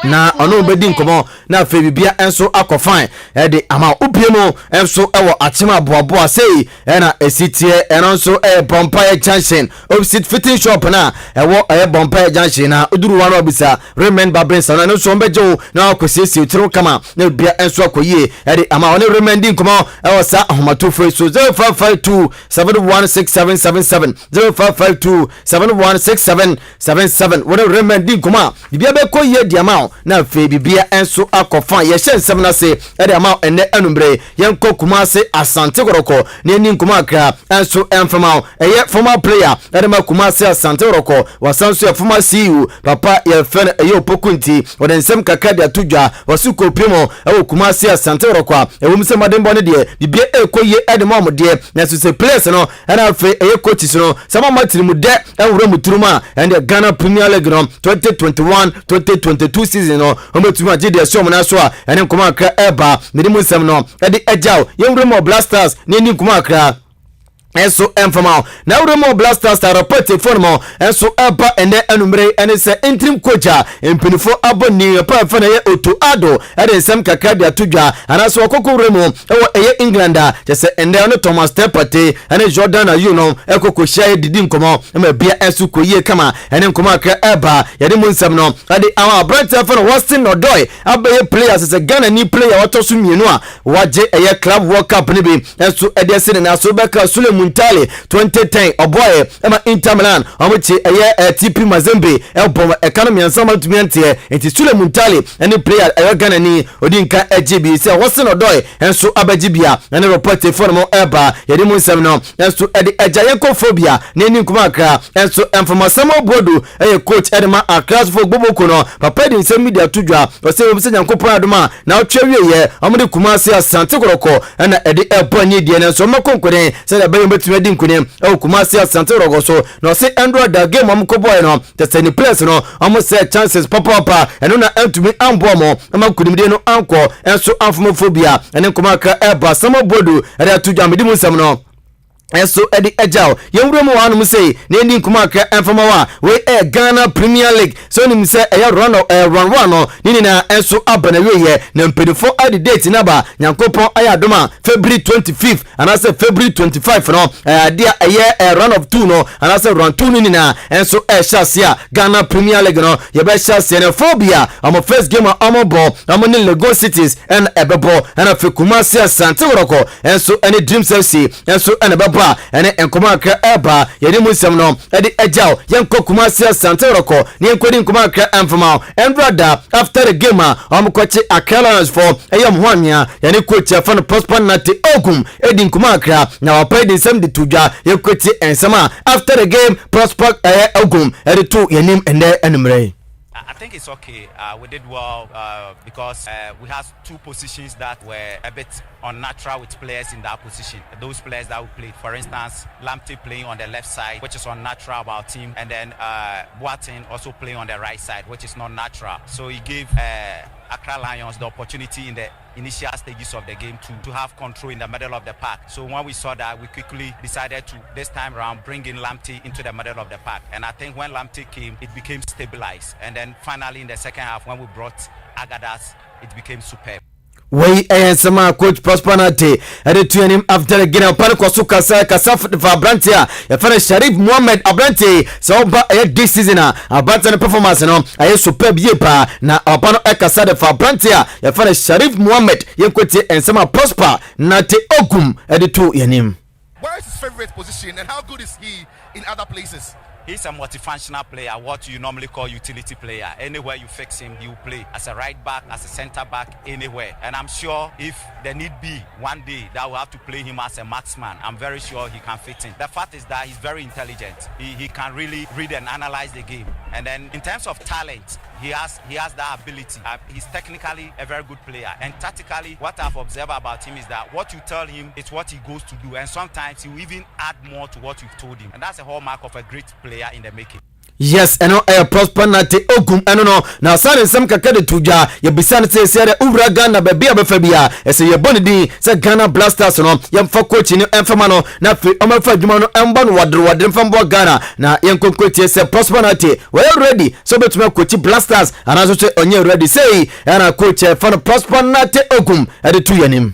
na ɔne wo bɛdi nkɔmmɔ na afei bibia nso akɔ fine ɛde ama wo. Wopie mu nso wɔ Akyem Aboaboa sei ɛna ɛsi teɛ, ɛno nso ɛyɛ Bɔmpaeɛ Junction opposite fitting shop no a ɛwɔ ɛyɛ Bɔmpaeɛ Junction na woduru hɔ a na wabisa Raymond Babin Sano, ɛno nso wɔbɛgye wo na wakɔsiesie wo tiri ho kama na bibia nso akɔ yie ɛde ama wo. Ne Raymond di nkɔmmɔ ɛwɔ saa ahomatofo yi so 0552 716777 0552 7167 77 Wo ne Raymond di nkɔmmɔ a, biribiara bɛkɔ yie de ama wo, na afei biribiara nso akɔ fine. Yɛhyɛ nsɛm no ase de ama wo ɛnnɛ anwummere yi. Yɛnkɔ Kumasi Asante Kɔtɔkɔ na yɛnni nkɔmmɔ kakra nso mfa ma wo. Ɛyɛ former player de ma Kumasi Asante Kɔtɔkɔ, wasan nso yɛ former CEO, papa yɛfrɛ no ɛyɛ Opoku nti, ɔde nsɛm kakra de ato dwa. Ɔse kɔpie mu wɔ Kumasi Asante Kɔtɔkɔ a, ɛwom sɛ mmɔdenbɔ no deɛ, biribiara ɛrekɔ yie de ma wɔn deɛ, nanso sɛ players no Ɛna afei ɛyɛ coaches no sɛ mama tirimu dɛ ɛnwura mu tirim a, ɛndeɛ Ghana Premier League no 2021-2022 season no wɔbɛtumi agye deɛ ɛhyɛ wɔn nan so a ɛne nkɔmɔ akra ɛreba. Mede mu nsɛm no ɛde agyaw. Yɛnwura mu wɔ Black Stars na yɛnni nkɔmɔ akra nso ɛmfama wo. Na wura mu wɔ Black Stars arɔpɛ tiefo no mu nso ɛba ɛnɛ anumere yi ɛne sɛ interim coach a mpanyinfoɔ abɔ ni ɛpa ɛfɛ na ɛyɛ Otto Addo de nsɛm kakra de ato dwa anaasɛ ɔkɔkɔ wura mu wɔ ɛyɛ England a kyɛ sɛ ɛnnɛ ɔne Thomas Partey ne Jordan Ayew no ɛkɔ kɔhyia yɛ didi nkɔmmɔ ma bia ɛso kɔ yie kama ɛne nkɔmmɔ akra ɛba yɛde mu nsɛm no ɛde ama aberanteɛ fɛ no Hudson Odoi abɛyɛ player sɛ sɛ Ghana ni player ɔtɔ so mmienu a wagye ɛyɛ Club World Cup no bi nso ɛde asi ne nan so bɛka Sule Muntari 2010 ɔboaeɛ ɛma Inter Milan wɔn kye ɛyɛ TP Mazembe ɛbɔ ɛka no mmiɛnsa ma ntumi anteɛ nti Sule Muntari ɛne player ɛyɛ Ghana ni odi nka ɛgye bi sɛ Hudson Odoi nso abɛgye bi a ɛne report fo no mo ɛba yɛde mu nsɛm no nso ɛde agya yɛn kɔ phobia na ɛni nkɔmɔ akra nso mfomasɛm obuodu ɛyɛ coach ɛde ma Accra fo gboboko no papa de nsɛm bi de ato dwa ɔsɛ wɔm sɛ Nyankopɔn adom a na ɔtwe awieɛ wɔn de Kumasi Asante Kɔtɔkɔ ɛna ɛde ɛbɔ ani deɛ nanso wɔn bɛkɔ nkonen sɛdeɛ ɛbɛyɛ wɔn bɛtumi adi nkonim ɛwɔ Kumasi Asante Kɔtɔkɔ so na ɔse ɛndora da game wɔn kɔ bɔɔɛ no kyɛ sɛ ne players no wɔn sɛ chances papaapa ɛno na ɛntumi amboa wɔn ama nkonimdie no ankɔ ɛnso amfomafo bia ɛne nkɔmɔ akra ɛba Samuel Boadu ɛde ato dwa medi mu nsɛm no ɛso ɛde agyaw yɛn wura mu wɔ hanom sei na yɛndi nkɔmɔ akra ɛmfama wɔ a wei ɛyɛ Ghana Premier League sɛ onim sɛ ɛyɛ round of ɛyɛ round one no ne nyinaa ɛnso aba na wieɛ na mpanimfoɔ ɛde date no aba Nyankopɔn ayɛ adom a February 25 anaasɛ February 25 no ɛyɛ adeɛ a ɛyɛ ɛyɛ round of two no anaasɛ round two no nyinaa ɛnso ɛhyɛ aseɛ a Ghana Premier League no yɛbɛhyɛ aseɛ no phobia wɔn first game a wɔn bɔ wɔn ne Legon Cities ɛna ɛbɛbɔ ɛna afei Kumasi Asante Kɔtɔkɔ ɛnso ɛne Dreams FC ɛnso ɛna ɛbɛbɔ. mpo a ɛne nkɔmɔ akra ɛreba yɛde mu nsɛm no ɛde agyaw yɛnkɔ Kumasi Asante Kɔtɔkɔ na yɛnkɔdi nkɔmɔ akra ɛmfama wo ɛndora da after the game a wɔkɔkye Accra Lions fo ɛyɛ wɔn ho anwea yɛne coach ɛfa no Prosper Nartey Ogum ɛdi nkɔmɔ akra na wapa ɛdi nsɛm de to dwa yɛnkɔtie nsɛm a after the game Prosper ɛyɛ Ogum ɛde to yɛnim ɛndɛ anummerɛ yi. I think it's okay. Uh, we did well uh, because uh, we had two positions that were a bit unnatural with players in that position. Those players that we played, for instance, Lamptey playing on the left side, which is unnatural about him, and then uh, Boateng also playing on the right side, which is not natural. So he gave uh, Accra Lions the opportunity in the initial stages of the game to, to have control in the middle of the park. So when we saw that, we quickly decided to, this time round, bring in Lamptey into the middle of the park. And I think when Lamptey came, it became stabilized. And then finally in the second half, when we brought Agadas, it became superb. Wei yɛ nsɛm a coach Prosper Nartey de to anim after the game. Ɔpa no kɔ so kasa kasa fa aberante a yɛfrɛ no Sharif Mohammed. Aberante yi sɛ ɔba ɛyɛ this season a aberante no performance no ɛyɛ superb yie paa na ɔpa no ɛkasa de fa aberante a yɛfrɛ no Sharif Mohammed. Yɛnkɔtie nsɛm a Prosper Nartey Ogum de to yɛn anim. Where is his favorite position and how good is he in other places? He's a multifunctional player, what you normally call utility player. Anywhere you fix him, he will play. As a right back, as a centre back, anywhere. And I'm sure if there need be one day that we'll have to play him as a marksman, I'm very sure he can fit in. The fact is that he's very intelligent. He, he can really read and analyze the game. And then in terms of talent, he has he has that ability. Uh, he's technically a very good player. And tactically, what I've observed about him is that what you tell him is what he goes to do. And sometimes he will even add more to what you've told him. And that's a hallmark of a great player in the making. Yes, ɛno ɛyɛ Prosper Nartey Ogum ɛno no na ɔsan ne nsɛm kakra de to dwa. Yɛbisa no sɛ ɛsɛ dɛ wowura Ghana baabi a bɛfa bi a ɛsɛ yɛbɔ ne din sɛ Ghana Blasters no yɛmfa coach no ɛmfa ma no na afei ɔmɛfa adwuma no ɛmbɔ no wɔdere wɔdere mfa mboa Ghana na yɛnkɔnkɔ tie sɛ Prosper Nartey wɔyɛ ready sɛ ɔbɛtumi akɔkyi Blasters anaasɛ sɛ ɔnyɛ ready. Sei ɛna coach ɛfa no Prosper Nartey Ogum ɛde to yɛnim.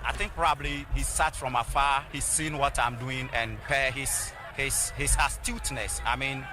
I think probably he sat from afar, he's seen what I'm doing, and per his his his astuteness. I mean,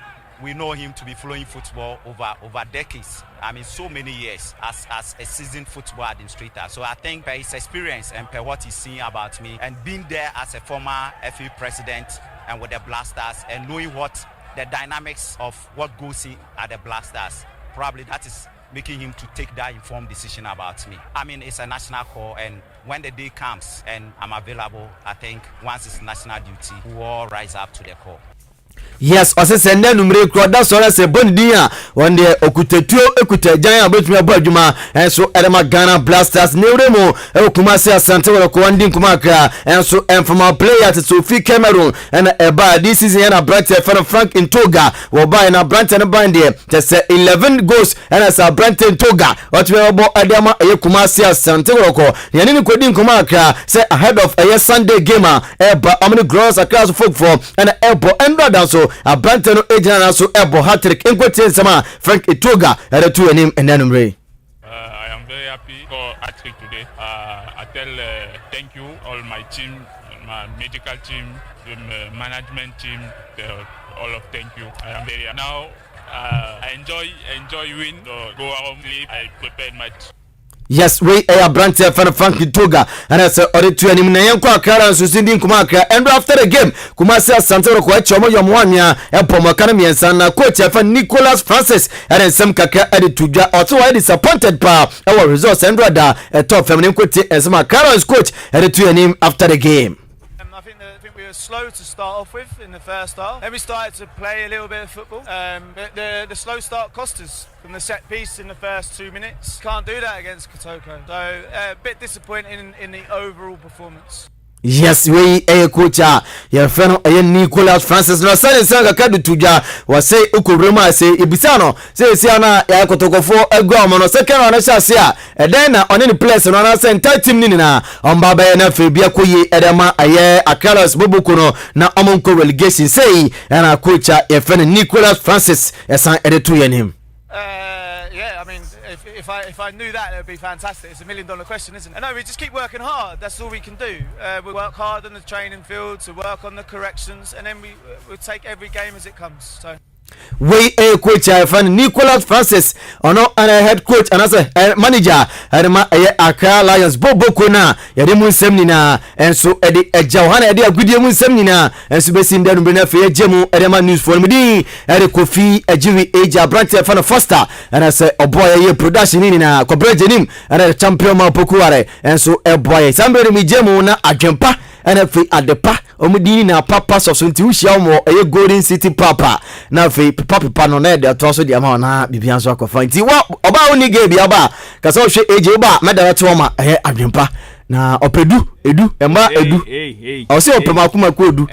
we know him to be following football over over decades. I mean, so many years as as a seasoned football administrator. So I think per his experience and per what he's seen about me and being there as a former FA president and with the Blasters and knowing what the dynamics of what goes in at the Blasters, probably that is making him to take that informed decision about me. I mean, it's a national call, and when the day comes and I'm available, I think once it's national duty, we all rise up to the call. Yes, ɔsɛ sɛ nnɛ numere kura ɔda sɔrɔ sɛ bɔ ne din a wɔn deɛ ɔkuta tuo kuta agyan a ɔbɛtumi abɔ adwuma ɛnso ɛde Ghana Blasters ne wura mu ɛwɔ Kumasi Asante wɔn kɔ wɔn di nkɔmɔ akra ɛnso ɛnfama player te sɛ ofi Cameroon ɛna ɛbaa this season ɛna aberanteɛ fɛ no Frank Ntoga wɔbaeɛ na aberanteɛ no ban deɛ kyɛ sɛ 11 goals ɛna sɛ aberanteɛ Ntoga ɔtumi ɛbɔ ɛde ama ɛyɛ Kumasi Asante Kɔtɔkɔ na yɛne no kɔdi nkɔmɔ akra sɛ ahead of ɛyɛ Sunday game a ɛba ɔmo ne Glorious Accra so folkfoɔ ɛna ɛbɔ ɛnura da so aberanteɛ no egyina na so ɛbɔ hat-trick. Nkotie nsɛm a Frank Etoga ɛde to anim ɛnɛ anwummerɛ. I am very happy for hat-trick today. I tell thank you all my team, my medical team, the management team, the, all of thank you. I am very now. I enjoy enjoy win. So go home, sleep. I prepared my Yes, wei ɛyɛ aberanteɛ fɛ no Frank Toga ɛna sɛ ɔde to anim na yɛnkɔ Akra nso so di nkɔmɔ Akra ɛndo after the game Kumasi Asante Kɔtɔkɔ ɛkyɛ ɔmo yɛ ɔmo anwea ɛbɔ ɔmo ɛka no mmiɛnsa na coach ɛfɛ Nicholas Francis ɛde nsɛm kakra ɛde to dwa. Ɔte wɔyɛ disappointed paa ɛwɔ results ɛndo ada ɛtɔ fam ne nkotie nsɛm Akra coach ɛde to anim after the game. I think we were slow to start off with in the first half. Then we started to play a little bit of football. But the slow start cost us from the set piece in the first 2 minutes. Can't do that against Kotoko. So a bit disappointing in the overall performance. Yes, wei ɛyɛ coach a yɛfrɛ no ɛyɛ Nicholas Francis na ɔsane nsɛm kakra de to dwa. Wɔsɛ wokɔwura mu a sɛ yɛbisa no sɛ ɛsia no a yɛayɛ Kɔtɔkɔfoɔ agu a ɔmo no second round no hyɛ ase a ɛdɛn na ɔne ne players no anaasɛ entire team no nyinaa ɔmba bɛyɛ no afei bi akɔ yie ɛde ma ɛyɛ Accra Boboko no na ɔmo nkɔ relegation. Sei ɛna coach a yɛfrɛ no Nicholas Francis ɛsan ɛde to yɛn anim. Yeah, I mean, if I knew that, it would be fantastic. It's a $1 million question, isn't it? No, we just keep working hard. That's all we can do. We work hard on the training field, to work on the corrections, and then we take every game as it comes. So. Wei ɛyɛ coach a yɛfrɛ no Nicolas Francis, ɔno ɛna head coach anaasɛ eh, manager ɛde ma ɛyɛ Accra Lions bɔbɔkuo no a yɛde mu nsɛm nyinaa nso ɛde agya wɔ ha na yɛde agodie mu nsɛm nyinaa nso bɛsi ndɛ numere no afei agya mu ɛde ma newsfoɔ no mu din ɛde Kofi Agyiri agya aberanteɛ yɛfrɛ no Foster ɛna sɛ ɔboa yɛyɛ production ne nyinaa kɔbrɛ gyanim ɛna champion ma opokuware nso ɛboa yɛ saa mmerɛ no megya mu na adwempa ɛna afei adepa Wɔn din nyinaa papa sɔ so nti wohyia wɔn wɔ ɛyɛ Golden City Pub a na afei pepa pepa no na yɛde atoa so de ama wɔn na biribiara nso akɔfa nti wa ɔbaa wo ni gay bi aba a kasa ɔhwɛ AJ woba a mɛda bɛto wɔn a ɛyɛ adwempa na ɔpɛ du edu mmaa edu ɔsɛ ɔpɛ mako mako edu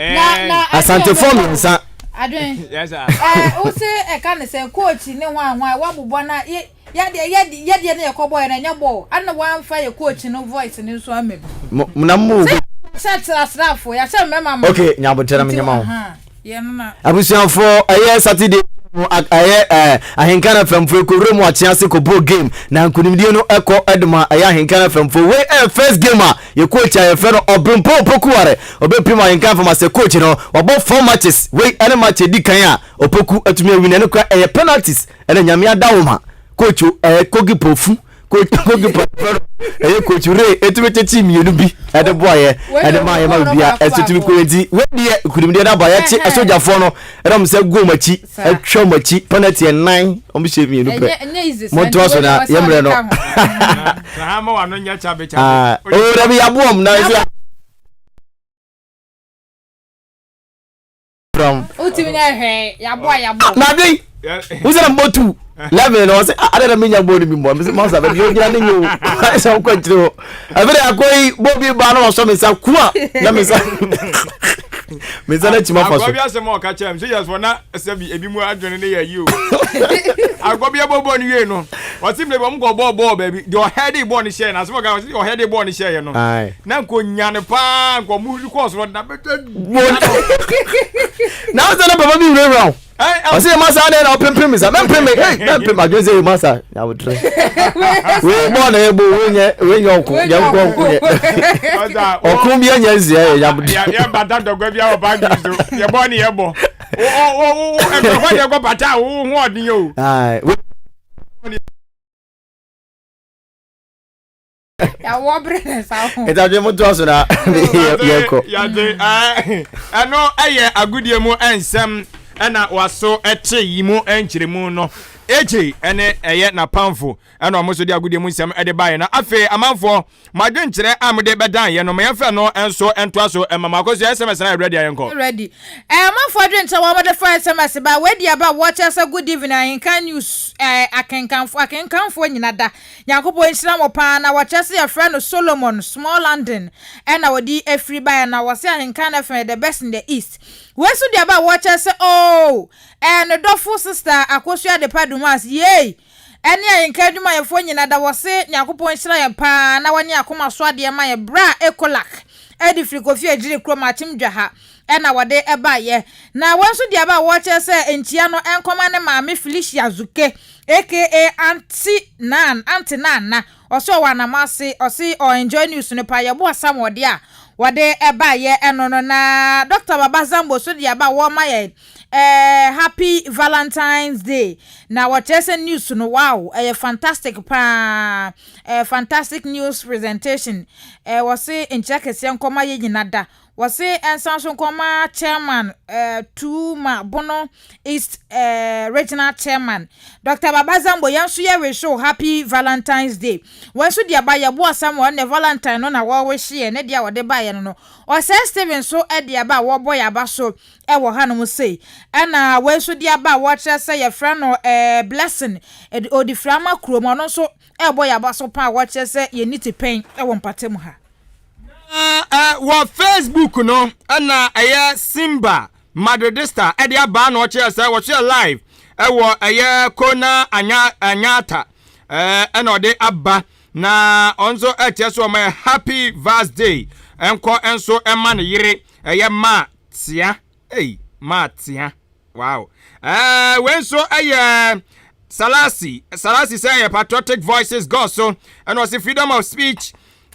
asantefoɔ mmiɛnsa. Adwen ɛɛ wose ɛka ne sɛ coach ne hwan hwan wabobɔ na Yɛdeɛ yɛde yɛdeɛ no yɛkɔ bɔɔyɛ no ɛnyɛ bɔɔl ana wamfa yɛ coach no voice no nso ama bi. Mo na mo. Sɛ yɛahyɛ asraafoɔ yɛahyɛ mmarima ma. Okay nyabotrɛ na menyɛ ma wo. Yɛn no na. Abusuafoɔ ɛyɛ Saturday mu ɛyɛ ɛɛ Ahenkan FM foɔ ɛkɔ wuram akye ase kɔ bɔɔ game na nkunimdie no ɛkɔ ɛdema ɛyɛ Ahenkan FM foɔ wei ɛyɛ first game a yɛ coach a yɛfrɛ no Ɔbrempɔn Opoku Ware ɔbɛpem Ahenkan FM asɛ coach no wabɔ four matches wei ɛne match ɛdi kan a Opoku atumi awin ɛno kora ɛyɛ penalties ɛna nyame adawoma coach ɛyɛ eh, kogi pofu coach kogi pofu ɛyɛ coach ray etumi tete mmienu bi ɛde bɔ ayɛ ɛde ma ayɛ ma obi a ɛso tumi kɔ eti wɛdeɛ nkunimdeɛ n'aba yɛkye asogyafoɔ no ɛna wɔn sɛ gu wɔn akyi atwa wɔn akyi penalty ɛnan wɔn hyɛ mmienu pɛ mo ntoa so na yɛ mmerɛ no. aa o dabi yaboɔ mu na ɛsɛ. from. wotumi na hwɛ yabɔ a yabɔ. na ade wosɛ na mbɔ tu eleven na ɔsɛ ade na menya bɔ no bi mbɔ mesɛ masa baabi ogyina ne nyɛ o ayɛ sɛ wokɔ akyire hɔ ɛfɛ de akɔ yi bɔ bi ba na wasɔ me nsa ku a na me nsa me nsa no akyima fa so akɔ bi asɛm a ɔka kyerɛ m sɛ yɛsɛ na sɛ bi ebi mu adwene ne yɛ yi o akɔ bi ɛbɔ bɔɔl no wie no ɔsi mmerɛ bi ɔmo kɔ bɔɔl bɔɔl baabi deɛ ɔhɛde bɔɔl no hyɛɛ no asɛm ɔka ɔsi deɛ ɔhɛde bɔɔl no hyɛɛ no na nko nya no paa nko ɔmo kɔɔ soro na bɛtɛ na sɛ na papa bi wurawura wo ɔsɛ yɛ masa adɛn na wopempem me sa mɛmpem me ei mɛmpem adwene sɛ yɛ masa nyawotrɛ wei bɔɔ na yɛbɔ wei nyɛ wei nyɛ ɔko yɛnkɔ ɔko yɛ ɔko bi anya nsia yɛ nyawotrɛ yɛbata dɔgɔ bi a wɔ paaki so yɛbɔ ne yɛbɔ nkurɔfoɔ deɛ kɔ pata a wo ho ɔden yɛ o Yàwɔ bere ne nsa ho. Nti adwene mo toa so na yɛkɔ. Yàde ɛno ɛyɛ agodie mu nsɛm ɛna waso ɛte yi mu nkyerɛmu no. AJ ɛne ɛyɛ n'apamfo ɛna wɔn nso de agodie mu nsɛm ɛde baeɛ na afei amanfoɔ mo adwenkyerɛ a mode bɛdan yɛ no ma yɛmfa no nso ntoa so ɛma mo akɔsua SMS na ready a yɛnkɔ. Ready. Ɛɛ amanfoɔ adwenkyerɛ wɔn de fa SMS ba wei de aba wɔkyerɛ sɛ good evening ahenkan news ɛɛ akenkanfoɔ akenkanfoɔ nyina da Nyankopɔn nhyira mo paa na wɔkyerɛ sɛ yɛfrɛ no Solomon small London ɛna wɔde afiri baeɛ na wɔse Ahenkan FM yɛ the best in the east wei nso de aba a wɔkyerɛ sɛ oh ɛɛ ne dɔfo sister Akosua Adepa Dumas yei ɛne Ahenkan adwumayɛfoɔ nyina da wɔse Nyankopɔn nhyira yɛn paa na wɔnyɛ akoma so adeɛ ma yɛn bra Ecolac ɛde firi Kofi Agyiri kurom Akyem Dwaha ɛna wɔde baeɛ na wei nso de aba a wɔkyerɛ sɛ nkyia no ɛnkɔma ne maame Felicia Zuke Aka Aunty Nan, Aunty Nana, ɔse ɔwɔ Anamase, ɔse ɔ enjoy news no paa, yɛboa Samuel deɛ a wɔde baeɛ ɛno no, na Doctor Baba Zambo nso de aba a wɔrema yɛn eh, Happy Valentine's Day, na wɔkyerɛ sɛ news no wow, ɛyɛ fantastic paa, eh, fantastic news presentation, eh, wɔse nkyerɛ kɛseɛ nkɔma yɛn nyina da. Wɔse ɛnsan so nkɔma Chairman Tuuma Bono East Regional Chairman Doctor Baba Zambo yɛn nso yɛ wish wo Happy Valentine's Day. Wɔn nso de aba yɛboa Samuel ɛnɛ Valentine no na wɔrewihye yɛn ne deɛ a wɔde baeɛ no no. Ɔsɛe Steven nso de aba a wɔrebɔ yɛn aba so wɔ hanom sei. Ɛna wei nso de aba a wɔrekyerɛ sɛ yɛfrɛ no Blessing Odifirama kurom ɔno nso rebɔ yɛn aba so paa a wɔrekyerɛ sɛ yɛnni tipɛn wɔ mpatamu ha. Na wɔ Facebook no na ɛyɛ Simba Madridista ɛde abaa na ɔkyerɛ sɛ wɔkyerɛ live ɛwɔ ɛyɛ Kona Anya Anyata ɛna ɔde aba na ɔno nso ɛkyerɛ sɛ ɔma yɛ Happy Vars Day ɛnkɔ nso ɛma ne yere ɛyɛ Ma Tia ei Ma Tia. Wow. Eh, wei nso ɛyɛ Salasi. Salasi sɛ ɛyɛ Patriotic Voices God so. Ɛna ɔsi freedom of speech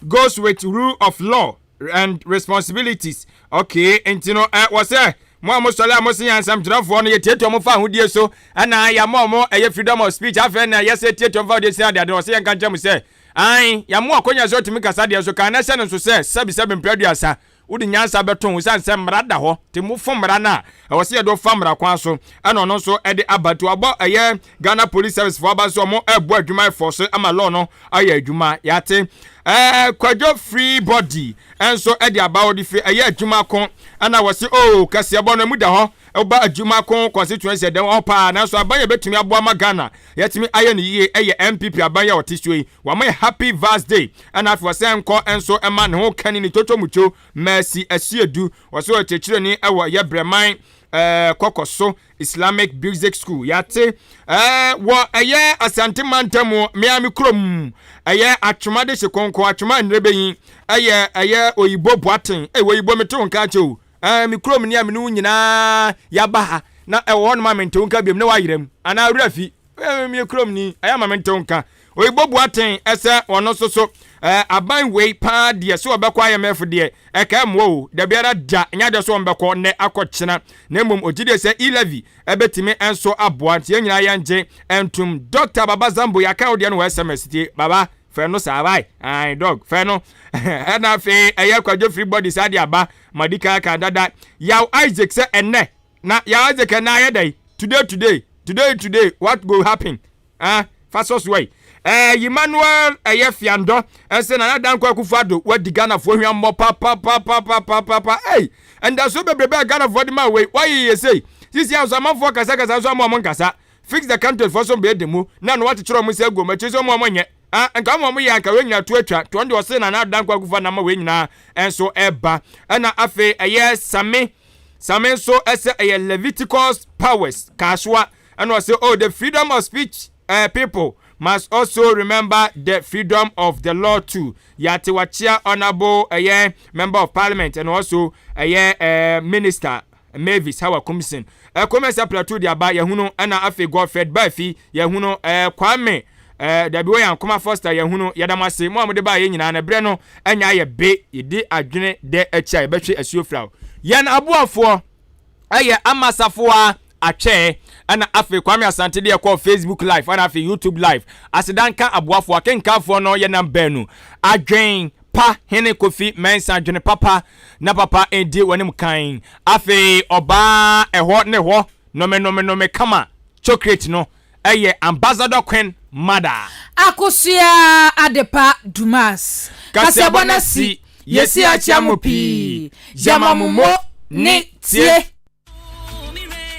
goes with rule of law and responsibilities. Okay, nti no eh, wɔ sɛ Mo a mosɔre a mose yɛn nsɛmtwerɛfoɔ no yɛtiatia wɔn fa ahodie so ɛna yɛama wɔn ɛyɛ freedom of speech afei na yɛsɛ tiatia wɔn fa ahodie sɛ adeade no ɔsɛ yɛnka nkyerɛ mo sɛ ae yɛama wo akwanya sɛ wotumi kasa deɛ nso kan na hyɛ no nso sɛ sɛbisɛbi mprɛ aduasa wode nyansa bɛto ho sane sɛ mmara da hɔ nti mofo mmara no a ɛwɔ sɛ yɛde wo fa mmara kwan so ɛna ɔno nso ɛde aba nti wabɔ ɛyɛ Ghana Police Service foɔ aba nso ɔmo ɛbɔ adwuma ɛfɔ so ama law no ayɛ adwuma yɛate ɛɛ Kwadwo free body nso ɛde aba ɔde firi ɛyɛ adwuma ko ɛna wɔse oo kɛseɛbɔ no emu da hɔ ɛba adwuma ko constituency ɛdɛm hɔ paa nanso aban yɛ bɛtumi aboa ma Ghana yɛtumi ayɛ no yie ɛyɛ NPP aban yɛ ɔte soɔ yi wɔama yɛ happy Vars day ɛna afei wɔsɛ nkɔ nso ɛma ne ho kani ne twotwo mutwo Mercy Asiedu wɔsɛ ɔkyerɛkyerɛni ɛwɔ ɛyɛ Brɛman ɛɛ kɔkɔ so Islamic Basic School yɛate ɛɛ wɔ ɛyɛ Asante mantam mmea me kurom ɛyɛ Atwoma de hye konko Atwoma nnrebɛyi ɛyɛ ɛyɛ Oyibo Boaten ɛyɛ Oyibo mete wo nka akyɛ o ɛɛ me kurom ne a me ne wo nyinaa yɛaba ha na ɛwɔ hɔ nom a mente wo nka biom na wayerɛ mu anaa werɛ fi ɛɛ me kurom ni ɛyɛ ama mente wo nka Oyibo Boaten ɛsɛ ɔno nso so ɛɛ aban wei paa deɛ sɛ ɔbɛkɔ IMF deɛ ɛka mmoa o dabiara da nyɛ adeɛ sɛ ɔmbɛkɔ nnɛ akɔ kyena na mmom ɔgye die sɛ e-levy ɛbɛtumi nso aboa nti yɛn nyinaa yɛngye ntom Dr. Baba Zambo yɛaka wo deɛ no wɔ SMS tie baba fɛ no saa wae ae dog fɛ no ɛna afei ɛyɛ kwadwo free body saa de aba madi kan aka dada Yaw Isaac sɛ ɛnnɛ na Yaw Isaac ɛnnɛ ayɛ dɛn today today today today what go happen Ah, fa sɔ so ai. Eh, Emmanuel ɛyɛ fiandɔ ɛsɛ Nana Dankwa Akufo Addo wadi Ghanafoɔ hwammɔ papapapapapapa ei ndasoɔ bebrebe a Ghanafoɔ de ma wei wayɛ yɛ sei sisi a nso amanfoɔ kasakasa nso ama ɔmo nkasa fix the country foɔ so mbɛyɛ demo na no wakyekyere ɔmo nsa agu ɔmo akyi nso ɔmo ɔmo nyɛ ah nka ɔmo ɔmo yɛ anka wei nyinaa to atwa to ɔno deɛ ɔse Nana Addo Dankwa Akufo Addo ama wei nyinaa nso ɛba ɛna afei ɛyɛ Same Same nso ɛsɛ ɛyɛ Leviticus powers Kasoa Ɛna ɔse oh the freedom of speech eh, people must also remember the freedom of the law too. Yate wakyea honourable ɛyɛ member of parliament and also ɛyɛ eh, minister Mavis Hawa Kumsin. Eh, Komesa Plateau de aba yɛhunu ɛna afei Godfred Baafi yɛhunu eh, Kwame eh, dabi wɔ yɛn Akoma Foster yɛhunu yɛda mo ase mo a mode baa yɛn nyinaa na berɛ no ɛnya ayɛ be yɛdi adwene dɛ akyi a yɛbɛhwe asuo firaw yɛn aboafoɔ ɛyɛ Amasafoa Atwɛɛ ɛna afei Kwame Asante deɛ kɔɔ Facebook live ɛna afei YouTube live aseda nka aboafoɔ akenkanfoɔ no yɛnam baanu Adwen pa hene Kofi Mensah dwene papa na papa ndi w'anim kan afei ɔbaa ɛhɔ ne hɔ nome nome nome kama chocolate no ɛyɛ Ambassador Queen Mother. Akosua Adepa Dumas. Kaseɛbɔ no asi, yɛsi akyea mo pii, yɛma mo mo ne tie.